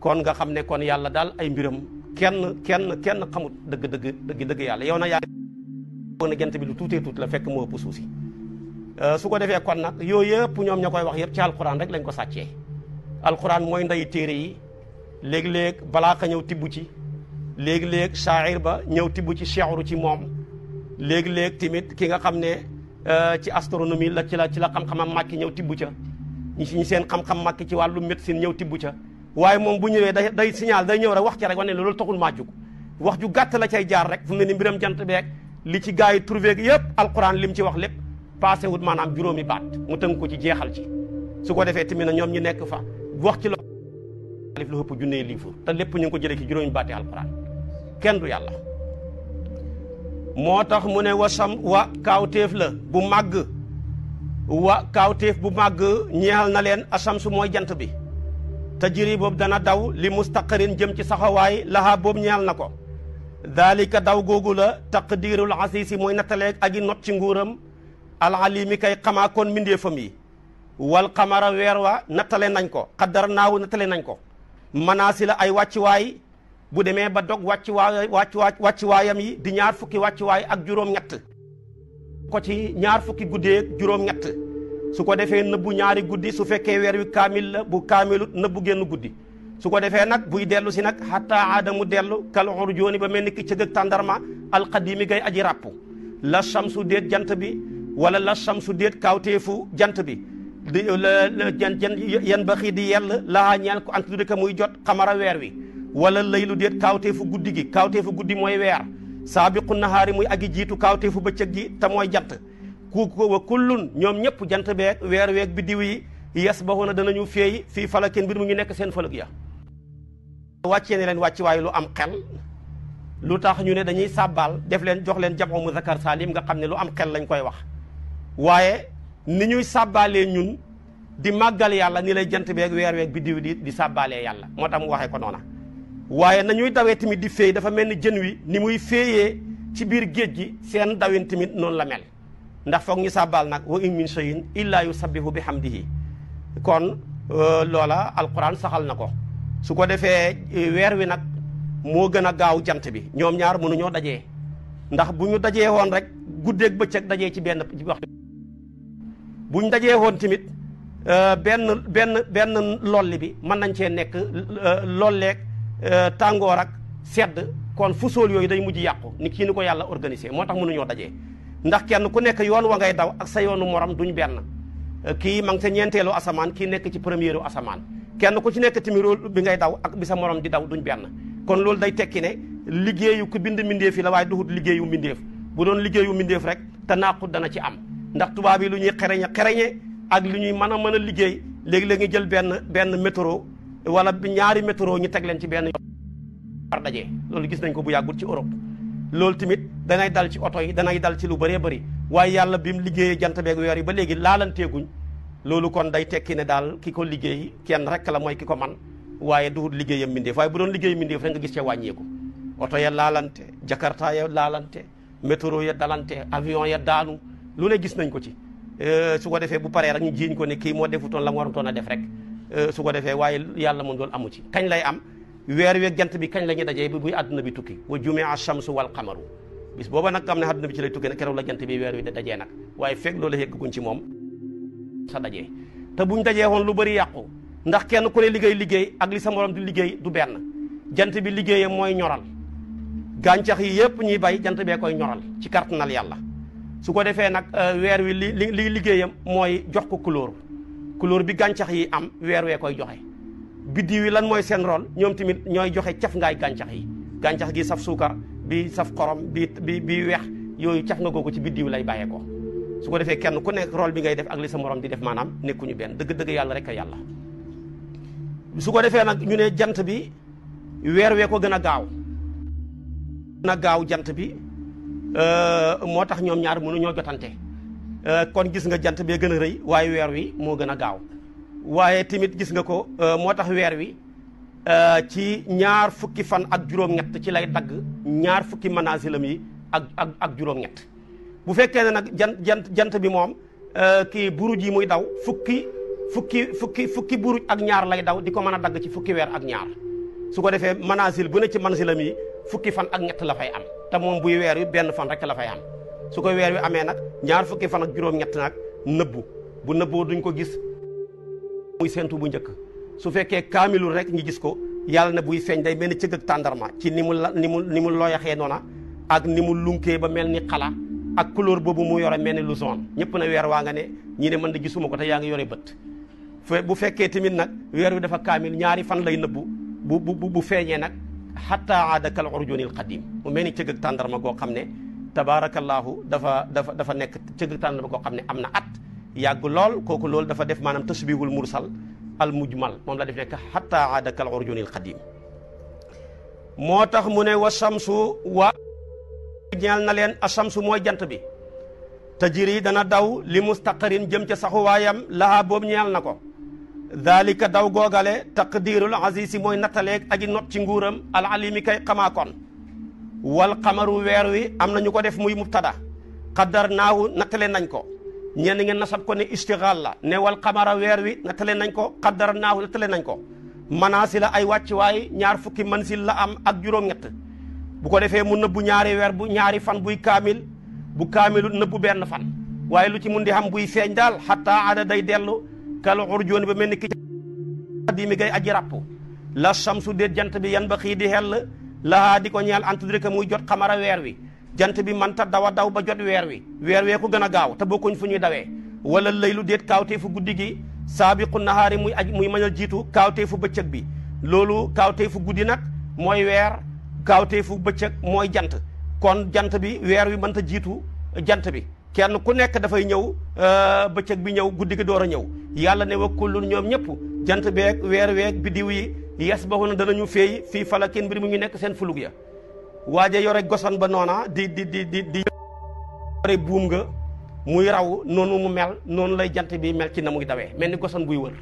kon nga xam ne kon yàlla daal ay mbiram kenn xamut dëgg yàlla yow na yaa na jant bi lu tuutee tuuti la fekk moo ëpp suuf si su ko defee kon nag yooyu yëpp ñoom ña koy wax yëpp ci alquran rek lañ ko sàccee alquran mooy ndeyu téere yi léeg-léeg balaa ka ñëw tibb ci léegi-léeg shaa'ir ba ñëw tibb ci shi'ru ci moom léegi-léeg tamit ki nga xam ne ci astronomie la ci la xam-xamam màcc ñëw tibb ca ñi seen xam-xam màcc ci wàllu médecine ñëw tibb ca waaye moom bu ñëwee day signal day ñëw rek wax ci rek wane ne loolu taxul maa jug wax ju gàtt la cay jaar rek fu mu ne ni mbiram jant beeg li ci gaa yi trouvé yëpp alquran lim ci wax lépp passé wut maanaam juróomi baat mu tënk ko ci jeexal ci su ko defee tamit na ñoom ñu nekk fa wax ci alif lu ëpp junnee livre te lépp ñu ngi ko jëlee ci juróomi baati alquran kenn du yàlla moo tax mu ne wa kaawteef la bu màgg kaawteef bu màgg ñeexal na leen asamsu mooy jant bi tajri boobu dana daw li mustaqarin jëm ci saxawaay lahaa boobu ñeexal na ko daalika daw googu la taqdirul asiisi mooy nattaleeg agi not ci nguuram alalimi kay xamaa kon mbindeefam yi wal xamara weer wa nattale nañ ko xaddar naawu nattale nañ ko manaasi la ay wàccuwaay bu demee ba dog wàccuwaayam yi di ñaar fukki wàccuwaay ak juróom-ñett ko ci ñaar fukki guddeeg juróom-ñett su ko defee nëbbu ñaari guddi su fekkee weer wi kaamil la bu kaamilut nëbbu génn guddi su ko defee nag buy dellu si nag xataa aadamu dellu kal urjooni ba mel ni ki cëgëg tàndarma alqadimi gay aji ràpp la shamsu déet jant bi wala la shamsu déet kawteefu jant bi di yan ba xii di yell laa ñeel ko ant tudde ka muy jot xamara weer wi wala laylu déet kawteefu guddi gi kawteefu guddi mooy weer saabiqu nahaari muy agi jiitu kawteefu bëccëg gi te mooy jant ku wa kullun ñoom ñëpp jant beeg weer weeg biddiw yi yasbahuna danañu féey fii falakin mbir mu ngi nekk seen fëlëg ya wàccee ne leen wàcc waaye lu am xel lu tax ñu ne dañuy sàbbaal def leen jox leen jamu muzakkar salim nga xam ne lu am xel lañ koy wax waaye ni ñuy sàbbaalee ñun di màggal yàlla ni lay jant beeg weer weeg biddiw di sàbbaalee yàlla moo tax mu waxee ko noona waaye nañuy dawee tamit di féey dafa mel ni jën wi ni muy féeyee ci biir géej gi seen dawin tamit noonu la mel ndax foog ñu sàbbaal nag wa in min shay'in illa yusabbihu bihamdihi kon loola alquran saxal na ko su ko defee weer wi nag moo gën a gaaw jant bi ñoom ñaar mënuñoo dajee ndax bu ñu dajee woon rek guddeeg bëccëg dajee ci benn waxtu bu ñu dajee woon tamit benn lolli bi mën nañ cee nekk lolleeg tàngoor ak sedd kon fusool yooyu day mujj yàqu ni kii ni ko yàlla organisé moo tax mënuñoo dajee ndax kenn ku nekk yoon wa ngay daw ak sa yoonu morom duñ benn kii ma ngi sa ñeenteelu asamaan kii nekk ci premieru asamaan kenn ku ci nekk tamit rôle bi ngay daw ak bi sa morom di daw duñ benn kon loolu day tekki ne liggéeyu ku bind mbindeef yi la waaye duhut liggéeyu mbindeef bu doon liggéeyu mbindeef rek te naaqut dana ci am ndax tubaab yi lu ñuy xereñe ak lu ñuy mën a liggéey léegi-léegi jël benn métro wala ñaari métro ñu teg leen ci benn par dajee loolu gis nañ ko bu yàggul ci Europe loolu tamit danay dal ci oto yi danay dal ci lu bëree bëri waaye yàlla bi mu liggéeyee jant beeg weer yi ba léegi laalanteeguñ loolu kon day tekki ne daal ki ko liggéey kenn rek la mooy ki ko man waaye duhut liggéeyam mbindeef waaye bu doon liggéey mbindeef rek nga gis cee wàññeeku oto ya laalante jakarta ya laalante métro ya dalante avion ya daanu lu ne gis nañ ko ci su ko defee bu paree rek ñu jiiñ ko ne kii moo defutoon la mu warutoon a def rek su ko defee waaye yàlla moom loolu amu ci kañ lay am weer weeg jant bi kañ la ñuy dajee bi buy àdduna bi tukki wa jumia shamsu wal qamaru bis booba nag am ne àdduna bi ci lay tukki nag keroog la jant bi weer wi da dajee nag waaye fekk loolu yegguñ ci moom sa dajee te buñ dajee woon lu bëri yàqu ndax kenn ku ne liggéey ak li sa morom di liggéey du benn jant bi liggéeyam mooy ñoral gàncax yi yëpp ñuy bay jant bee koy ñoral ci kartanal yàlla su ko defee nag weer wi li liggéeyam mooy jox ko couleur bi gàncax yi am weer wee koy joxe biddiw yi lan mooy seen rôle ñoom tamit ñooy joxe caf ngaay gàncax yi gàncax gi saf suukar bi saf xorom bi weex yooyu caf nga googu ci biddiw lay bàyyee ko su ko defee kenn ku nekk rôle bi ngay def ak li sa morom di def maanaam nekkuñu benn dëgg-dëgg yàlla rek a yàlla su ko defee nag ñu ne jant bi weer wee ko gën a gaaw jant bi moo tax ñoom ñaar mënuñoo jotante kon gis nga jant bee gën a rëy waaye weer wi moo gën a gaaw waaye tamit gis nga ko moo tax weer wi ci ñaar fukki fan ak juróom-ñett ci lay dagg ñaar fukki manasilam yi ak juróom-ñett bu fekkee ne nag jant bi moom kii buruj yi muy daw fukki buruj ak ñaar lay daw di ko mën a dagg ci fukki weer ak ñaar su ko defee manasil bu ne ci manasilam yi fukki fan ak ñett la fay am te moom buy weer wi benn fan rek la fay am su ko weer wi amee nag ñaar fukki fan ak juróom-ñett nag bu nëbboo duñ ko gis muy séntu bu njëkk su fekkee kaamilul rek ñu gis ko yàlla na buy feeñ day mel ni cëgg ak tàndarma ci ni mu looyaxee noona ak ni mu lunkee ba mel ni xala ak couleur boobu mu yore mel ni lu zone ñëpp na weer waa nga ne ñii ne mën da gisuma ko te yaa ngi yore bët bu fekkee tamit nag weer wi dafa kaamil ñaari fan lay nëbbu bu feeñee nag xatta aada kal urjunil qadim mu mel ni cëgg ak tàndarma goo xam ne tabaarakallaahu dafa nekk cëgg ak tàndarma goo xam ne am na at yàgg lool kooku loolu dafa def maanaam tasbihul mursal al mujmal moom la def nekk xatta aada kal urjunil qadim moo tax mu ne wa shamsu wa ñeel na leen a shamsu mooy jant bi tajri dana daw li mustaqarin jëm ca saxuwaayam lahaa boobu ñeel na ko daalika daw googale taqdirul azizi mooy nattaleeg aji not ci nguuram al alimi kay xamaakoon wal xamaru weer wi am na ñu ko def muy mubtada qaddar naahu nattale nañ ko ñenn ngeen nasab ko ne istighal la ne wal xamara weer wi nattale nañ ko qaddar naahu nattale nañ ko manasila ay wàccuwaay ñaar fukki mansil la am ak juróom-ñett bu ko defee mu nëbbu ñaari weer bu ñaari fan buy kaamil bu kaamilu nëbbu benn fan waaye lu ci mun di xam buy feeñ daal xataa ada day dellu kal urjooni ba mel ni ki di mi gay aji ràpp la shamsu déet jant bi yan ba xii di xell lahaa di ko ñeel antudrika muy jot xamara weer wi jant bi manta daw a daw ba jot weer wee ko gën a gaaw te bokkuñ fu ñuy dawee wala laylu déet kaawtee fu guddi gi saabiqu nahaari muy mën a jiitu kaawtee fu bëccëg bi loolu kaawtee fu guddi nag mooy weer kaawtee fu bëccëg mooy jant kon jant bi weer wi mënta jiitu jant bi kenn ku nekk dafay ñëw bëccëg bi ñëw guddi gi door a ñëw yàlla ne wa kullun ñoom ñëpp jant beeg weer weeg biddiw yi yasbahuna danañu féey fii falakin mbir mu ñu nekk seen fulug ya waaje yore goson ba noona di yore buum nga muy raw noonu mu mel noonu lay jant bi mel ci na muy dawee mel ni goson buy wër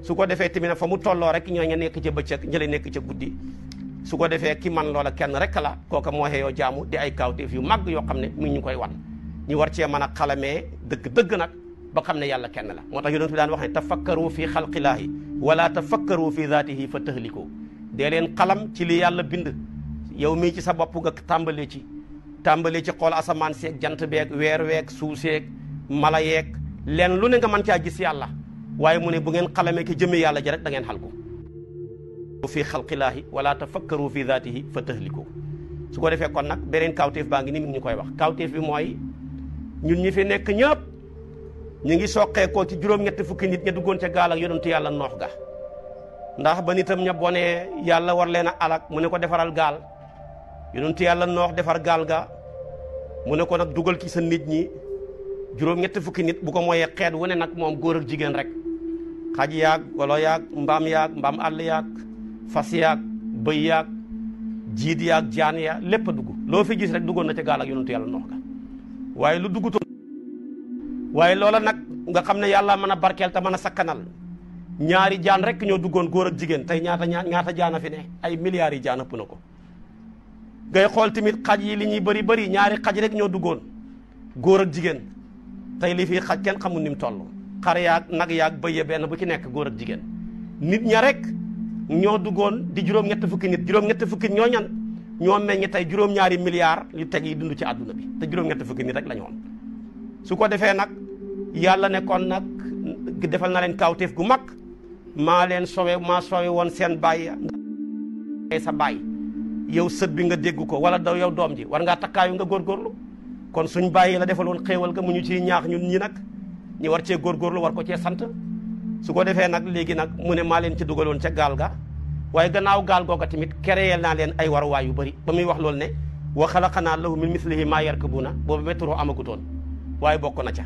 su ko defee tamit fa mu tolloo rek ñoo ña nekk ca bëccëg ñële nekk ca guddi su ko defee ki man loola kenn rek la kooka moo xeeyoo jaamu di ay kaawteef yu màgg yoo xam ne mi ñu koy wan ñu war cee mën a xalamee dëgg nag ba xam ne yàlla kenn la moo tax yonent bi daan wax ne tafakkaru fi xalqillaahi wala tafakkaru fi zaatihi fa tahliku dee leen xalam ci li yàlla bind yow mii ci sa bopp nga tàmbalee ci xool asamaan seeg jant beeg weer weeg suuf seeg mala yeeg leen lu ne nga mën caa gis yàlla waaye mu ne bu ngeen xalamee ki jëmee yàlla ji rek da ngeen xalku fi xalqillaahi wala tafakkaru fi zaatihi fa tahliku su ko defee kon nag beneen kawteef baa ngi ni mi ngi ñu koy wax kawteef bi mooy ñun ñi fi nekk ñëpp ñu ngi soqeekoo ci juróom-ñetti fukki nit ña duggoon ca gaal ak yonentu yàlla noox ga ndax ba nitam ña bonee yàlla war leen a alak mu ne ko defaral gaal yonentu yàlla noox defar gaal ga mu ne ko nag dugal ci sa nit ñi juróom-ñetti fukki nit bu ko mooyee xeet wu ne nag moom góor ak jigéen rek xaj yaag walo yaag mbaam àll yaag fas yaag bëy yaag jiit yaag jaan ya lépp a dugg loo fi gis rek duggoon na ca gaal ak yonentu yàlla noox ga waaye lu duggutoon waaye loola nag nga xam ne yàlla mën a barkeel te mën a sakkanal ñaari jaan rek ñoo duggoon góor ak jigéen tey ñaata jaana fi ne ay milliards yi jaan ëpp na ko ngay xool tamit xaj yi li ñuy bëri ñaari xaj rek ñoo duggoon góor ak jigéen tey li fii xaj kenn xamul ni mu toll xar yaag nag yaag bëy benn bu ci nekk góor ak jigéen nit ña rek ñoo duggoon di juróom-ñetti fukki ñoo ñan ñoo meññ tey juróom-ñaari milliards yu teg yi dund ci àdduna bi te juróom-ñetti fukki nit rek la ñu woon su ko defee nag yàlla ne kon nag defal na leen kawteef gu mag maa sowe woon seen baay sa baay yow sët bi nga dégg ko wala daw yow doom ji war ngaa takkaayu nga góorgóorlu kon suñ bàyyi la defaloon xéewal ga mu ñu ciy ñaax ñun ñi nag ñu war cee góorgóorlu war ko cee sant su ko defee nag léegi nag mu ne maa leen ci dugaloon ca gaal ga waaye gannaaw gaal googa tamit créé naa leen ay waruwaay yu bëri ba muy wax loolu ne wa xalaqnaa lahu min mislihi maa yarkabuuna boobu métro amagutoon waaye bokk na ca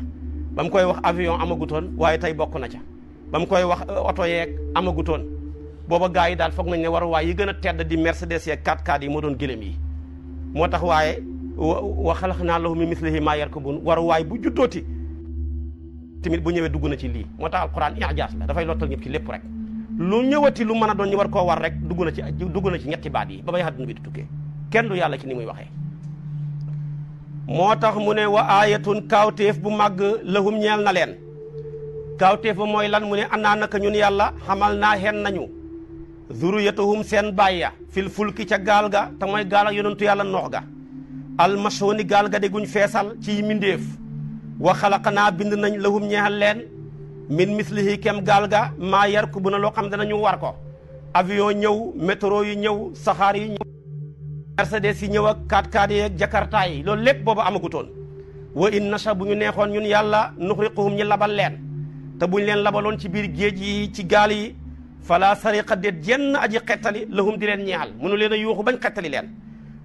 ba mu koy wax avion amagutoon waaye tey bokk na ca ba mu koy wax oto yeeg amagutoon booba gars yi daal foog nañ ne waruwaay yi gën a tedd di Mercedes yeeg 4x4 yi moo doon gëlëm yi moo tax waaye wa xalaqnaa lahu min mislihi maa yarkabuun waruwaay bu juddooti tamit bu ñëwee dugg na ci lii moo tax alquran ijaas la dafay lottal ñëpp ci lépp rek lu ñëwati lu mën a doon ñu war koo war rek dugg na ci ñetti baat yi ba bay àdduna bi di tukkee kenn du yàlla ci ni muy waxee moo tax mu ne wa aayatun kaawteef bu màgg lahum ñeel na leen kaawteef ba mooy lan mu ne annaa naka ñun yàlla xamal naa xen nañu zuriyatuhum seen bàyya fil fulki ca gaal ga te mooy gaal ak yonentu yàlla noox ga almashooni gaal ga de guñ feesal ci mindéef wa xalaqnaa bind nañ lahum ñeexal leen min mislihi kem gaal ga maa yarkubuna loo xam danañu war ko avion ñëw métro yi ñëw saxaar yi ñëw Mercedes yi ñëw ak 4x4 yi ak Jakarta yi loolu lépp boobu amagutoon wa in nasha bu ñu neexoon ñun yàlla nuxriquhum ñi labal leen te buñ leen labaloon ci biir géej yi ci gaal yi fala sariqa déet jenn aji xettali lahum di leen ñeexal mënu leen a yuuxu bañ xettali leen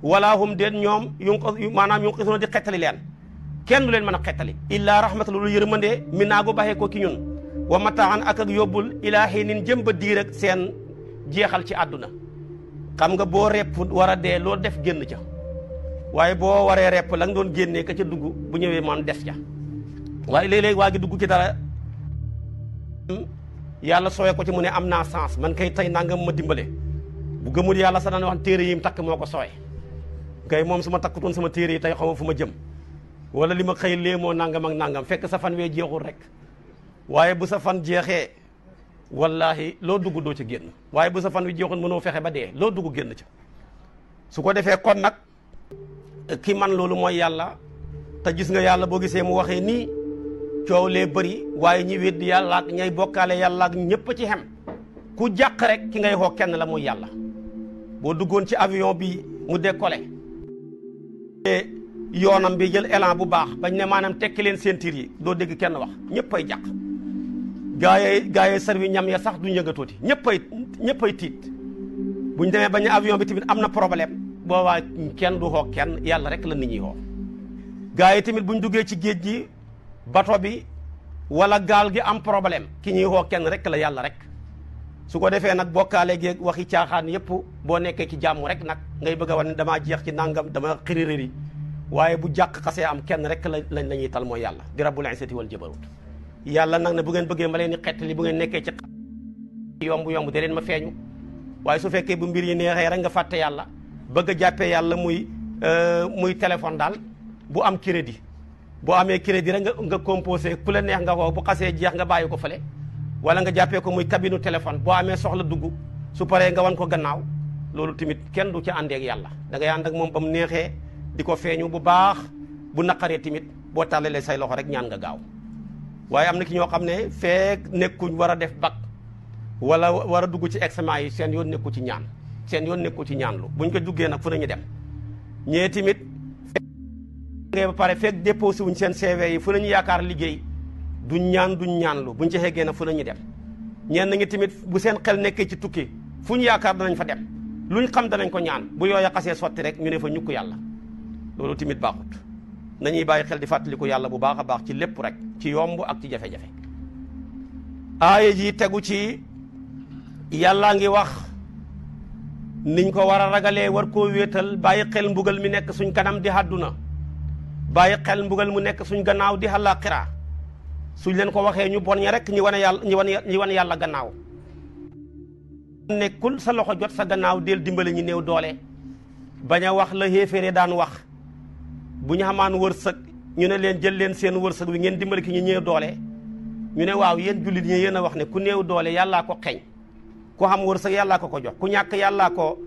wala hum déet ñoom yunqisuna di xettali leen kenn du leen mën a xettali illaa rahmatan lu yërmande mi naago baxee ko ki ñun wa mataan ak yóbbul ilaa xiinin jëm ba diir ak seen jeexal ci àdduna xam nga boo repp war a dee loo def génn ca waaye boo waree repp la nga doon génnee ka ca dugg bu ñëwee man des ca waaye léeg-léeg waa gi dugg ci dara yàlla sooyee ko ci mu ne am naa sens man kay tey nangam ma dimbale bu gëmul yàlla sa daan wax téere yi mu takk moo ko sooy kay moom su ma takkutoon sama téere yi tey xaw ma fu ma jëm wala li ma xëy léemoo nangam ak nangam fekk sa fan wee jeexul rek waaye bu sa fan jeexee wallahi loo dugg doo ca génn waaye bu sa fan wi jeexoon mënoo fexe ba dee loo dugg génn ca su ko defee kon nag ki man loolu mooy yàlla te gis nga yàlla boo gisee mu waxee nii coow lee bëri waaye ñi weddi yàlla ak ñay bokkaale yàlla ak ñëpp ci xem ku jàq rek ki ngay xoo kenn la muy yàlla. boo duggoon ci avion bi mu décollé yoonam bi jël élan bu baax bañ ne maanaam tekki leen ceinture yi doo dégg kenn wax ñëpp ay jàq gaayee servi ñam ya sax du yëngatooti ñëppay tiit buñ demee bañ ne avion bi tamit am na problème boobaa kenn du xoo kenn yàlla rek la nit ñi xoo gaa yi tamit buñ duggee ci géej gi bato bi wala gaal gi am problème ki ñuy xoo kenn rek la yàlla rek su ko defee nag bokkaale geeg waxi caaxaan yëpp boo nekkee ci jàmm rek nag ngay bëgg a wan ne damaa jeex ci nangam dama xiriréri waaye bu jàq xasee am kenn rek la ñuy tal mooy yàlla di rabbul izzati wal jabarut yàlla nag ne bu ngeen bëggee ma leen di xettali bu ngeen nekkee ci yomb da leen ma feeñu waaye su fekkee bu mbir yi neexee rek nga fàtte yàlla bëgg a jàppee yàlla muy téléphone daal bu am crédit boo amee crédit rek nga composé ku la neex nga woo bu xasee jeex nga bàyyi ko fële wala nga jàppee ko muy cabine téléphone boo amee soxla dugg su paree nga wan ko gannaaw loolu tamit kenn du ci àndeek yàlla da ngay ànd ak moom ba mu neexee di ko feeñu bu baax bu naqaree tamit boo tàllalee say loxo rek ñaan nga gaaw waaye am na ki ñoo xam ne feek nekkuñ war a def bac wala war a dugg ci examen yi seen yoon nekku ci ñaan seen yoon nekku ci ñaan lu buñ ko duggee nag fu nañu dem ñee tamit ba pare fekk déposé wuñ seen CV yi fu nañu yaakaar liggéey duñ ñaan lu buñ ci xeggee nag fu nañu dem ñenn ngi tamit bu seen xel nekkee ci tukki fu ñu yaakaar danañ fa dem luñ xam danañ ko ñaan bu yooya xasee sotti rek ñu ne fa ñukk yàlla loolu tamit baaxut nañuy bàyyi xel di fàttaliku yàlla bu baax a baax ci lépp rek ci yomb ak ci jafe-jafe aaya ji tegu ci yàllaa ngi wax niñ ko war a ragalee war koo wéetal bàyyi xel mbugal mi nekk suñ kanam di àdduna bàyyi xel mbugal mu nekk suñ gannaaw di àllaaxira suñ leen ko waxee ñu bon ña rek ñi wane yàlla gannaaw nekkul sa loxo jot sa gannaaw del dimbale ñu néew doole bañ a wax la xéeféere daan wax bu ñu xamaan wërsëg ñu ne leen jël leen seen wërsëg wi ngeen dimbale ki ñu néew doole ñu ne waaw yéen jullit ñi yéen a wax ne ku néew doole yàllaa ko xeñ ku xam wërsëg yàllaa ko jox ku ñàkk yàllaa ko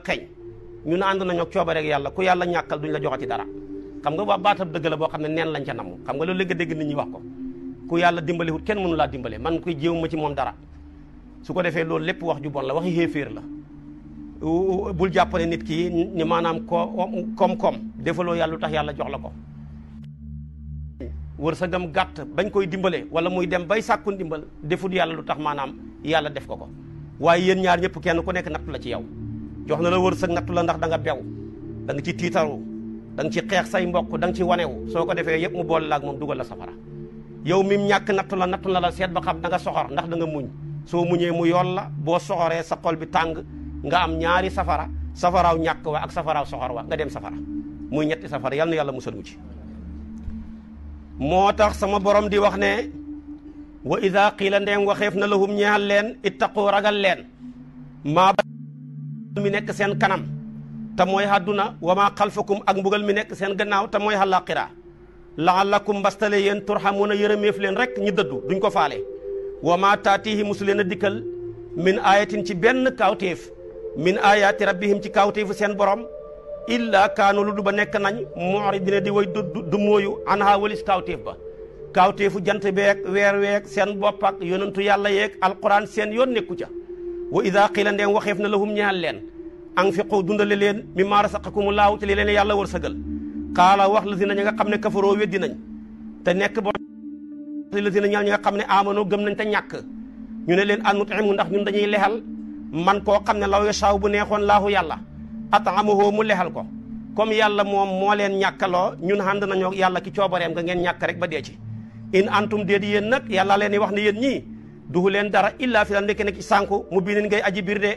xeñ ñu ne ànd nañoo coobare ak yàlla ku yàlla ñàkkal duñ la joxati dara xam nga waa baatab dëgg la boo xam ne neen lañ ca namm xam nga loolu léegi dégg nit ñi wax ko ku yàlla dimbalewut kenn mënu laa dimbale man koy jéew ma ci moom dara su ko defee loolu lépp wax ju bon la waxi xéeféer la bul jàppale nit ki ni maanaam koom-koom defaloo yàlla lu tax yàlla jox la ko wërsëgam gàtt bañ koy dimbale wala muy dem bay sàkku ndimbal defut yàlla lu tax maanaam yàlla def ko waaye yéen ñaar ñëpp kenn ku nekk nattu la ci yow jox na la wërsëg nattu la ndax da nga bew da nga ci tiitaru da nga ci xeex say mbokk da nga ci wanewu soo ko defee yëpp mu boole la ak moom dugal la safara yow mim ñàkk nattu la seet ba xam da nga soxor ndax da nga muñ soo muñee mu yool la boo soxoree sa xol bi tàng nga am ñaari safaraaw ñàkk wa ak safaraaw soxor wa nga dem safara muy ñetti safara yal na yàlla musal mu ci moo tax sama borom di wax ne wa ida qiila ndeem waxeef na lahum ñeexal leen ittaqu ragal leen maa mi nekk seen kanam te mooy àdduna wa maa xalfakum ak mbugal mi nekk seen gannaaw te mooy àllaaxira la'allakum mbastale yéen turhamuuna yërëmeef leen rek ñi dëddu duñ ko faale wa maa taatihi musu leen a dikkal min ayatin ci benn kawteef min ayaati rabbihim ci kawteefu seen borom illa kaanu lu du ba nekk nañ mu'ridina di way du mooyu anha walis kawteef ba kawteefu jant beeg weer weeg seen bopp ak yonentu yàlla yeeg alquran seen yoon nekku ca wa ida qiila ndeem waxeef na lahum ñaal leen anfiqu dundale leen mimma rasaqakumullahu ci li leen yàlla wërsëgal qaala wax la dina ñi nga xam ne kafaroo weddi nañ te nekk bo la dina ñaal ñi nga xam ne amano gëm nañ te ñàkk ñu ne leen anutimu ndax ñun dañuy lexal man koo xam ne law yashaaw bu neexoon laahu yàlla at'amahu mu lexal ko comme yàlla moom moo leen ñàkkaloo ñun ànd nañoo yàlla ki coobareem nga ngeen ñàkk rek ba dee ci in antum déedi yéen nag yàlla leen di wax ne yéen ñii duhu leen dara illa fi la nekk ne ci sànku mu binin ngay aji biir de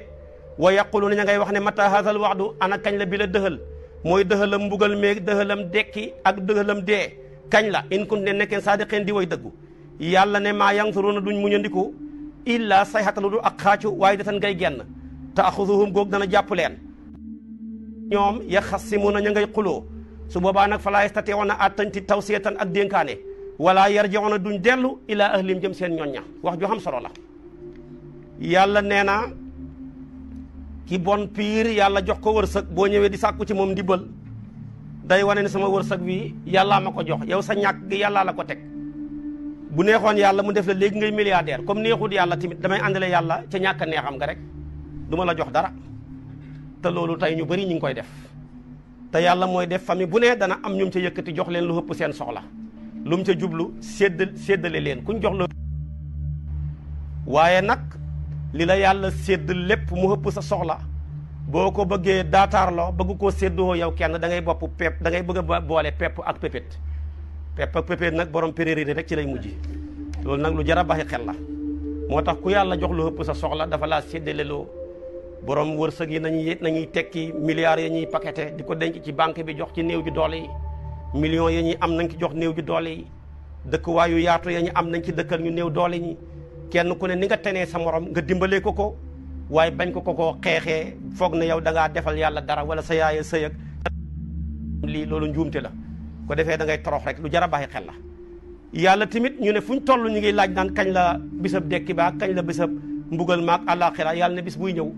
wa yaquluna ña ngay wax ne mata haazal wa'du ana kañ la bi la dëxal mooy dëxalam mbugal meeg dëxalam dekki ak dëxalam dee kañ la in kuntum ne nekkeen saadiqeen di way dëggu yàlla ne maa yanzuruna duñ muñandiku illa sayhatan du ak xaacu waaye datan ngay genn taaxuduhum goog dana jàpp leen ñoom yaxasimuna ña ngay xuloo su boobaa nag falaa yastati'una attanti tawsiyatan ak dénkaane wala yarji'una duñ dellu ila ahlim jëm seen ñoñña wax ju xam solo la yàlla nee na ki bon piir yàlla jox ko wërsëg boo ñëwee di sàkku ci moom ndimbal day wane ne sama wërsëg wi yàllaa ma ko jox yow sa ñàkk gi yàllaa la ko teg. bu neexoon yàlla mu def la léegi ngay milliardaire comme neexut yàlla tamit damay àndale yàlla ca ñàkk a neexam nga rek du ma la jox dara. te loolu tey ñu bari ñu ngi koy def te yàlla mooy def famille bu ne dana am ñum ca yëkkati jox leen lu ëpp seen soxla lu mu ca jublu séddale leen kuñ jox la. waaye nag li la yàlla sédd lépp mu ëpp sa soxla boo ko bëggee daataarloo bëgg koo séddoo yow kenn da ngay bopp pepp da ngay bëgg a boole pepp ak pépét. pepp ak pépét nag borom péréri rek ci lay mujj loolu nag lu jar a baxi xel la moo tax ku yàlla jox lu ëpp sa soxla dafa laa séddaleloo borom wërsëg yi nañuy tekki milliards yi ñuy paqueté di ko denc ci banque bi jox ci néew ji doole yi millions yi ñuy am nañ ci jox néew ji doole yi dëkkuwaayu yaatu ya ñu am nañ ci dëkkal ñu néew doole ñi kenn ku ne ni nga tenee sa morom nga dimbalee ko waaye bañ ko xeexee foog na yow da ngaa defal yàlla dara wala sa yaaya sëy ak lii loolu njuumte la ko defee da ngay torox rek lu jar a bàyyi xel la. yàlla tamit ñu ne fu ñu toll ñu ngi laaj naan kañ la bisab dekki ba kañ la bisab mbugal maak àllaaxira yàlla ne bis buy ñëw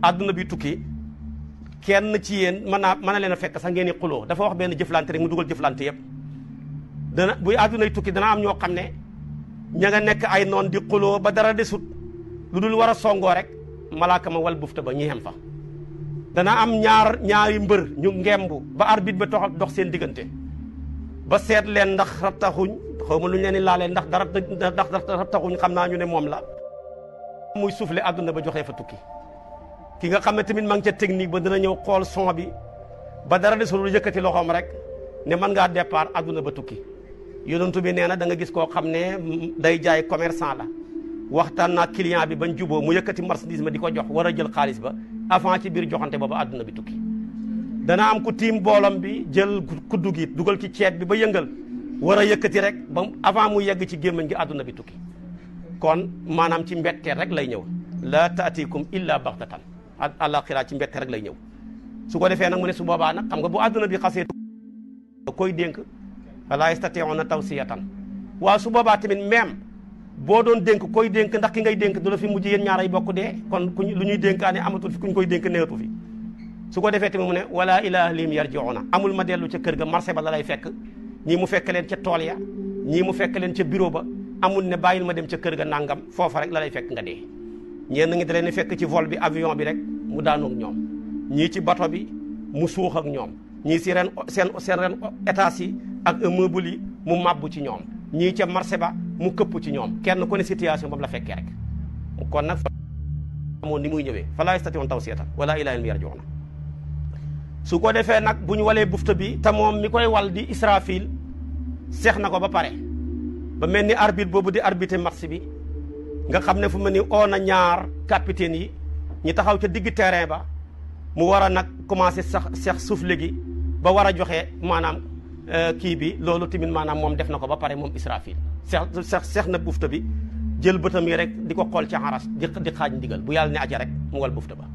àdduna bi tukki kenn ci yéen mën na leen a fekk sax ngeen i xuloo dafa wax benn jëflante rek mu dugal jëflante yëpp dana buy àddunay tukki dana am ñoo xam ne ña nga nekk ay noon di xuloo ba dara desut lu dul war a songoo rek malaaka ma wal bufta ba ñi xem fa dana am ñaari mbër ñu ngembu ba arbitre ba dox seen diggante ba seet leen ndax rattaxuñ xaw ma lu ñu leen di laalee ndax rattaxuñ xam naa ñu ne moom la muy soufflé àdduna ba joxee fa tukki ki nga xam ne tamit ma ngi ca technique ba dina ñëw xool son bi ba dara desul lu yëkkati loxoom rek ne mën ngaa départ àdduna ba tukki yonentu bi nee na da nga gis koo xam ne day jaay commerçant la waxtaan naa client bi bañ juboo mu yëkkati marchandise ma di ko jox war a jël xaalis ba avant ci biir joxante booba àdduna bi tukki dana am ku tiim boolam bi jël kuddu gi dugal ci ceeb bi ba yëngal war a yëkkati rek ba avant mu yegg ci gémmañ gi àdduna bi tukki kon maanaam ci mbetteel rek lay ñëw la taatikum illa baxtatan àllaaxira ci mbette rek lay ñëw su ko defee nag mu ne su boobaa nag xam nga bu àdduna bi xasee koy dénk fala yastati'una tawsiyatan waaw su boobaa tamit même boo doon dénk koy dénk ndax ki ngay dénk du la fi mujj yéen ñaaray bokk dee kon lu ñuy dénkaane amatul fi kuñ koy dénk neetu fi su ko defee tamit mu ne wala ila ahlihim yarji'una amul ma dellu ca kër ga marché ba la lay fekk ñii mu fekk leen ca tool ya ñii mu fekk leen ca bureau ba amul ne bàyyil ma dem ca kër ga nangam foofa rek la lay fekk nga dee ñenn ngi da leen fekk ci vol bi avion bi rek mu daanoog ñoom ñii ci bato bi mu suux ak ñoom ñii si seen ren étage yi ak immeuble yi mu màbbu ci ñoom ñii ca marché ba mu këpp ci ñoom kenn ku ne situation boobu la fekkee rek kon nag amoon ni muy ñëwee fala yastati'una tawsiyatan wala ila ahlihim yarji'una su ko defee nag bu ñu walee bufta bi te moom mi koy wal di Israfil seex na ko ba pare ba mel ni arbitre boobu di arbitre match bi nga xam ne fu mu ni oo na ñaar capitaine yi ñi taxaw ca digg terrain ba mu war a nag commencé seex souffle gi ba war a joxe maanaam kii bi loolu tamit maanaam moom def na ko ba pare moom Israfil seex na bufta bi jël bëtam yi rek di ko xool ca xaras di xaaj ndigal bu yàlla ne aja rek mu wal bufta ba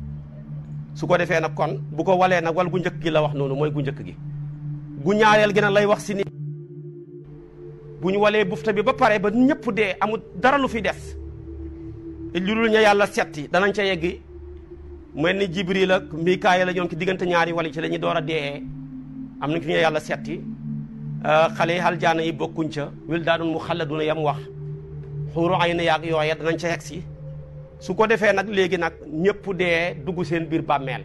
su ko defee nag kon bu ko walee nag wal gu njëkk gi la wax noonu mooy gu njëkk gi gu ñaareel gi nag lay wax si ni bu ñu walee bufta bi ba pare ba ñëpp dee amul dara lu fi des lu dul ña yàlla setti danañ ca yeggi mel ni Jibril ak Mikaayil la ñoom ci diggante ñaari wali ci la ñu door a dee am nañ fi ñu yàlla setti xale yi aljaana yi bokkuñ ca wildaanun muxalladuna yam wax xuuru ayna yaag yooya danañ ca yegg si su ko defee nag léegi nag ñëpp dee dugg seen biir bàmmeel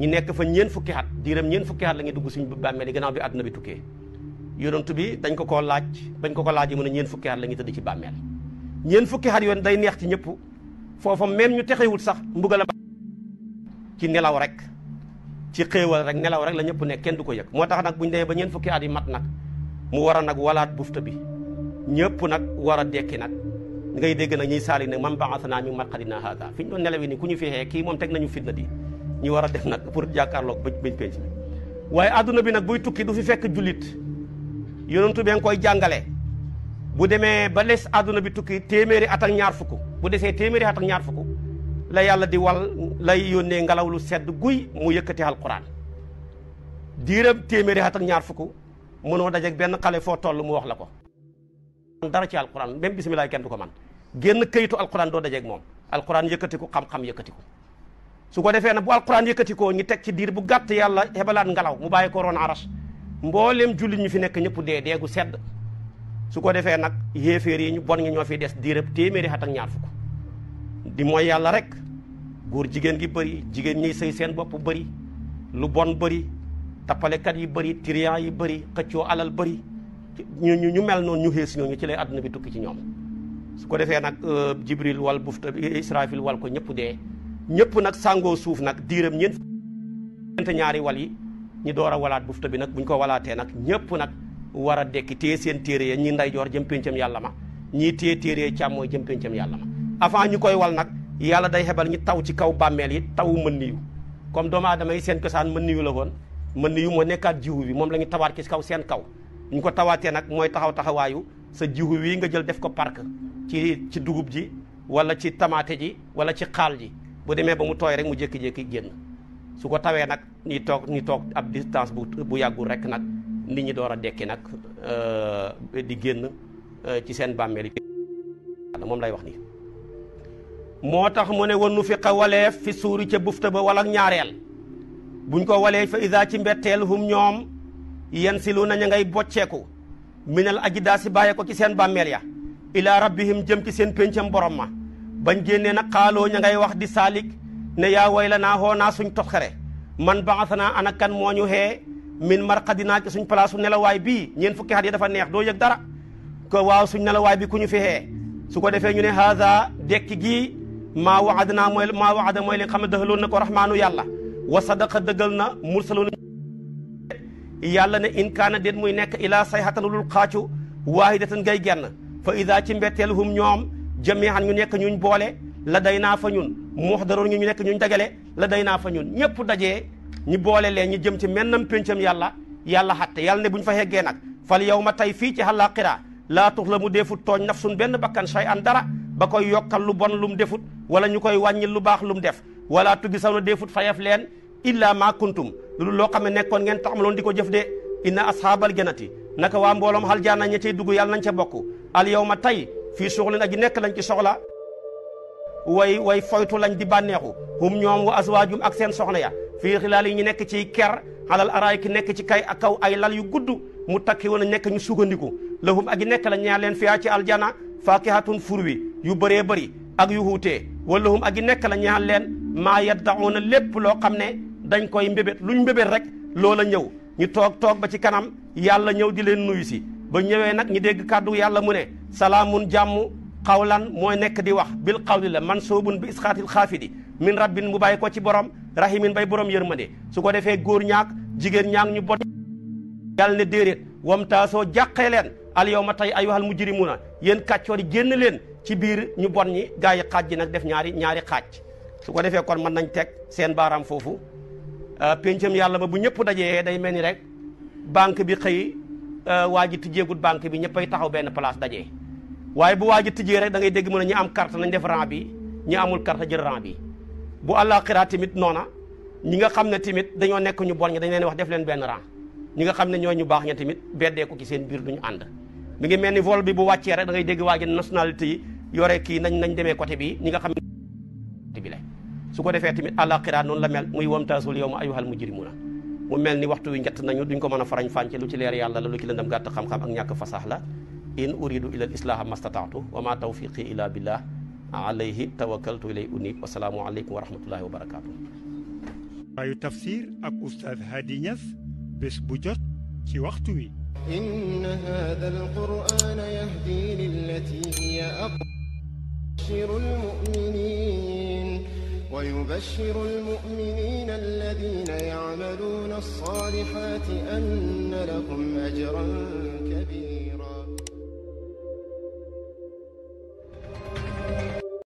ñu nekk fa ñeen fukki at diiram ñeen fukki at la ñuy dugg suñu bàmmeel yi gannaaw bi àdduna bi tukkee yonent bi dañ ko laaj bañ ko laaj mu ne ñeen fukki at la ñuy tëdd ci bàmmeel ñeen fukki at yoon day neex ci ñëpp foofa même ñu texewul sax mbugal ci nelaw rek ci xéewal rek nelaw rek la ñëpp nekk kenn du ko yëg moo tax nag buñu demee ba ñeen fukki at yi mat nag mu war a nag walaat bufta bi ñëpp nag war a dekki nag ngay dégg nag ñuy saali nag man ba'athanaa min marqadinaa haadhaa fi ñu doon nelawee ni ku ñu fexee kii moom teg nañu fitna di ñu war a def nag pour jàkkaarloog bañ penc bi waaye adduna bi nag buy tukki du fi fekk jullit yonentu bee nga koy jàngale bu demee ba les adduna bi tukki téeméeri at ak ñaar fukk bu desee téeméeri at ak ñaar fukk la yàlla di wal lay yónnee ngelaw lu sedd guy mu yëkkati alquran diiram téeméeri at ak ñaar fukk mënoo dajeeg benn xale foo toll mu wax la ko dara ci alquran même bisimilah kenn du ko man génn këyitu alquran doo dajeeg moom alquran yëkkatiku xam-xam yëkkatiku su ko defee nag bu alquran yëkkati ko ñu teg ci diir bu gàtt yàlla xebalaat ngelaw mu bàyyi ko roon aras mbooleem jullit ñu fi nekk ñëpp dee deegu sedd su ko defee nag yéeféer yi ñu bon ñi ñoo fi des diirëb téeméeri at ak ñaar fukk di mooy yàlla rek góor jigéen gi bëri jigéen ñiy sëy seen bopp bëri lu bon bëri tappalekat yi bëri trian yi bëri xëccoo alal bëri ñu mel noonu ñu xees ñooñu ci lay àdduna bi tukki ci ñoom su ko defee nag jibril wal bufta bi israfil wal ko ñëpp dee ñëpp nag sàngoo suuf nag diiram ñeent ñaari wal yi ñu door a walaat bufta bi nag buñ ko walaatee nag ñëpp nag war a dekki téye seen téere ya ñi ndeyjoor jëm péncam yàlla ma ñii téye téere ya càmmooy jëm péncam yàlla ma avant ñu koy wal nag yàlla day xebal ñi taw ci kaw bàmmeel yi taw mën niyu comme doomu aadama yi seen cosaan mën niyu la woon mën niyu moo nekkaat jiwu bi moom la ñu tawaat ci kaw seen kaw ñu ko tawaatee nag mooy taxawaayu sa jiwu wi nga jël def ko park ci dugub ji wala ci tamaate ji wala ci xaal ji bu demee ba mu tooy rek mu jékki-jékki génn su ko tawee nag ñi toog ab distance bu yàggul rek nag nit ñi door a dekki nag di génn ci seen bàmmeel yi moom lay wax nii moo tax mu ne wanu fi waleef fi suuri ca bufta ba wala ñaareel buñ ko walee fa isa ci mbetteel hum ñoom yen si lu na ña ngay bocceeku minal ajdaa si bàyyee ko ci seen bàmmeel ya ilaa rabbihim jëm ci seen péncam borom ma bañ génnee nag xaaloo ña ngay wax di saalik ne yaa way la naa xoo naa suñ tosxere man baasanaa ana kan moo ñu xee min marqadinaa ci suñ place su nelawaay bii ñeen fukki at yi dafa neex doo yëg dara ko waaw suñ nelawaay bi ku ñu fi xee su ko defee ñu ne haada dekki gii maa waadnaa maa waada mooy li nga xam ne dëxaloon na ko rahmaanu yàlla wa sadaqa dëggal na mursaloon yàlla ne in kaana déet muy nekk ilaa sayhatan lul xaacu waahidatan ngay genn fa ida ci mbetteel hum ñoom jami'an ñu nekk ñuñ boole la day naa fa ñun muhdaroon ñu nekk ñuñ dagale la day naa fa ñun ñëpp dajee ñu boole leen ñu jëm ci mennam péncam yàlla xatte yàlla ne bu ñu fa heggee nag fal yow ma tey fii ci àllaaxira laa tux la mu defut tooñ nafsun benn bakkan shay an dara ba koy yokkal lu bon lu mu defut wala ñu koy wàññil lu baax lu mu def wala tuggi saw na defut fayef leen illa ma kuntum loolu loo xam ne nekkoon ngeen taxamaloon di ko jëf de inna ashaabal jannati naka waa mbooloom xal jaana ña cay dugg yàlla nañ ca bokk al yow ma tey fii suxlin aji nekk lañ ci soxla way foytu lañ di bànneexu hum ñoom wa azwaajum ak seen soxna ya fii xilaal yi ñu nekk ci ker alal araay ki nekk ci kay ak kaw ay lal yu gudd mu takki woon a nekk ñu sugandiku lahum aji nekk la ñaa leen fiyaa ci aljana faakihatun furwi yu bëree bëri ak yu huutee wala hum aji nekk la ñaa leen maa yaddauna lépp loo xam ne dañ koy mbébét luñ mbébét rek loola ñëw ñu toog ba ci kanam yàlla ñëw di leen nuyu si ba ñëwee nag ñu dégg kàddu yàlla mu ne salaamun jàmm xawlan mooy nekk di wax bil xawli la mansuubun bi isqaatil xaafidi min rabbin mu bàyyi ko ci borom rahimin bay borom yërmande su ko defee góor ñaak jigéen ñaak ñu bon yàlla ne déedéet wam taasoo jàqee leen al yow ma tey ayyuhal mujrimuna yéen kàccoor yi génn leen ci biir ñu bon ñi gaa yi xaaj ji nag def ñaari xaaj su ko defee kon mën nañ teg seen baaraam foofu péncam yàlla ba bu ñëpp dajee day mel ni rek banque bi xëy waa ji tijjeegut banque bi ñëppay taxaw benn place dajee waaye bu waa ji tijjee rek da ngay dégg mu ne ñi am carte nañ def rang bi ñi amul carte jël rang bi bu àllaaxira tamit noona ñi nga xam ne tamit dañoo nekk ñu bon ñi dañ leen wax def leen benn rang ñi nga xam ne ñoo ñu baax ña tamit beddeeku ci seen biir duñu ànd mi ngi mel ni vol bi bu wàccee rek da ngay dégg waa ji nationalité yi yore kii nañ demee côté bi ñi nga xam ne bi la su ko defee tamit àllaaxira noonu la mel muy wamtaasul yawma ayyuhal mujrimuna mu mel ni waxtu wi njëtt nañu duñ ko mën a farañ fànce lu ci leer yàlla la lu ci lëndam gàtt xam-xam ak ñàkk fasax la in uridu ila al islaha mastataatu wa ma tawfiqi illa billah alayhi tawakkaltu ilay unib wasalaamu aleykum wa rahmatullahi wa barakatuh waayu tafsir ak oustaz Hady Niass bés bu jot ci waxtu wi inna hada alquran yahdi lillati hiya aqwam ويبشر المؤمنين الذين يعملون الصالحات أن لهم أجرا كبيرا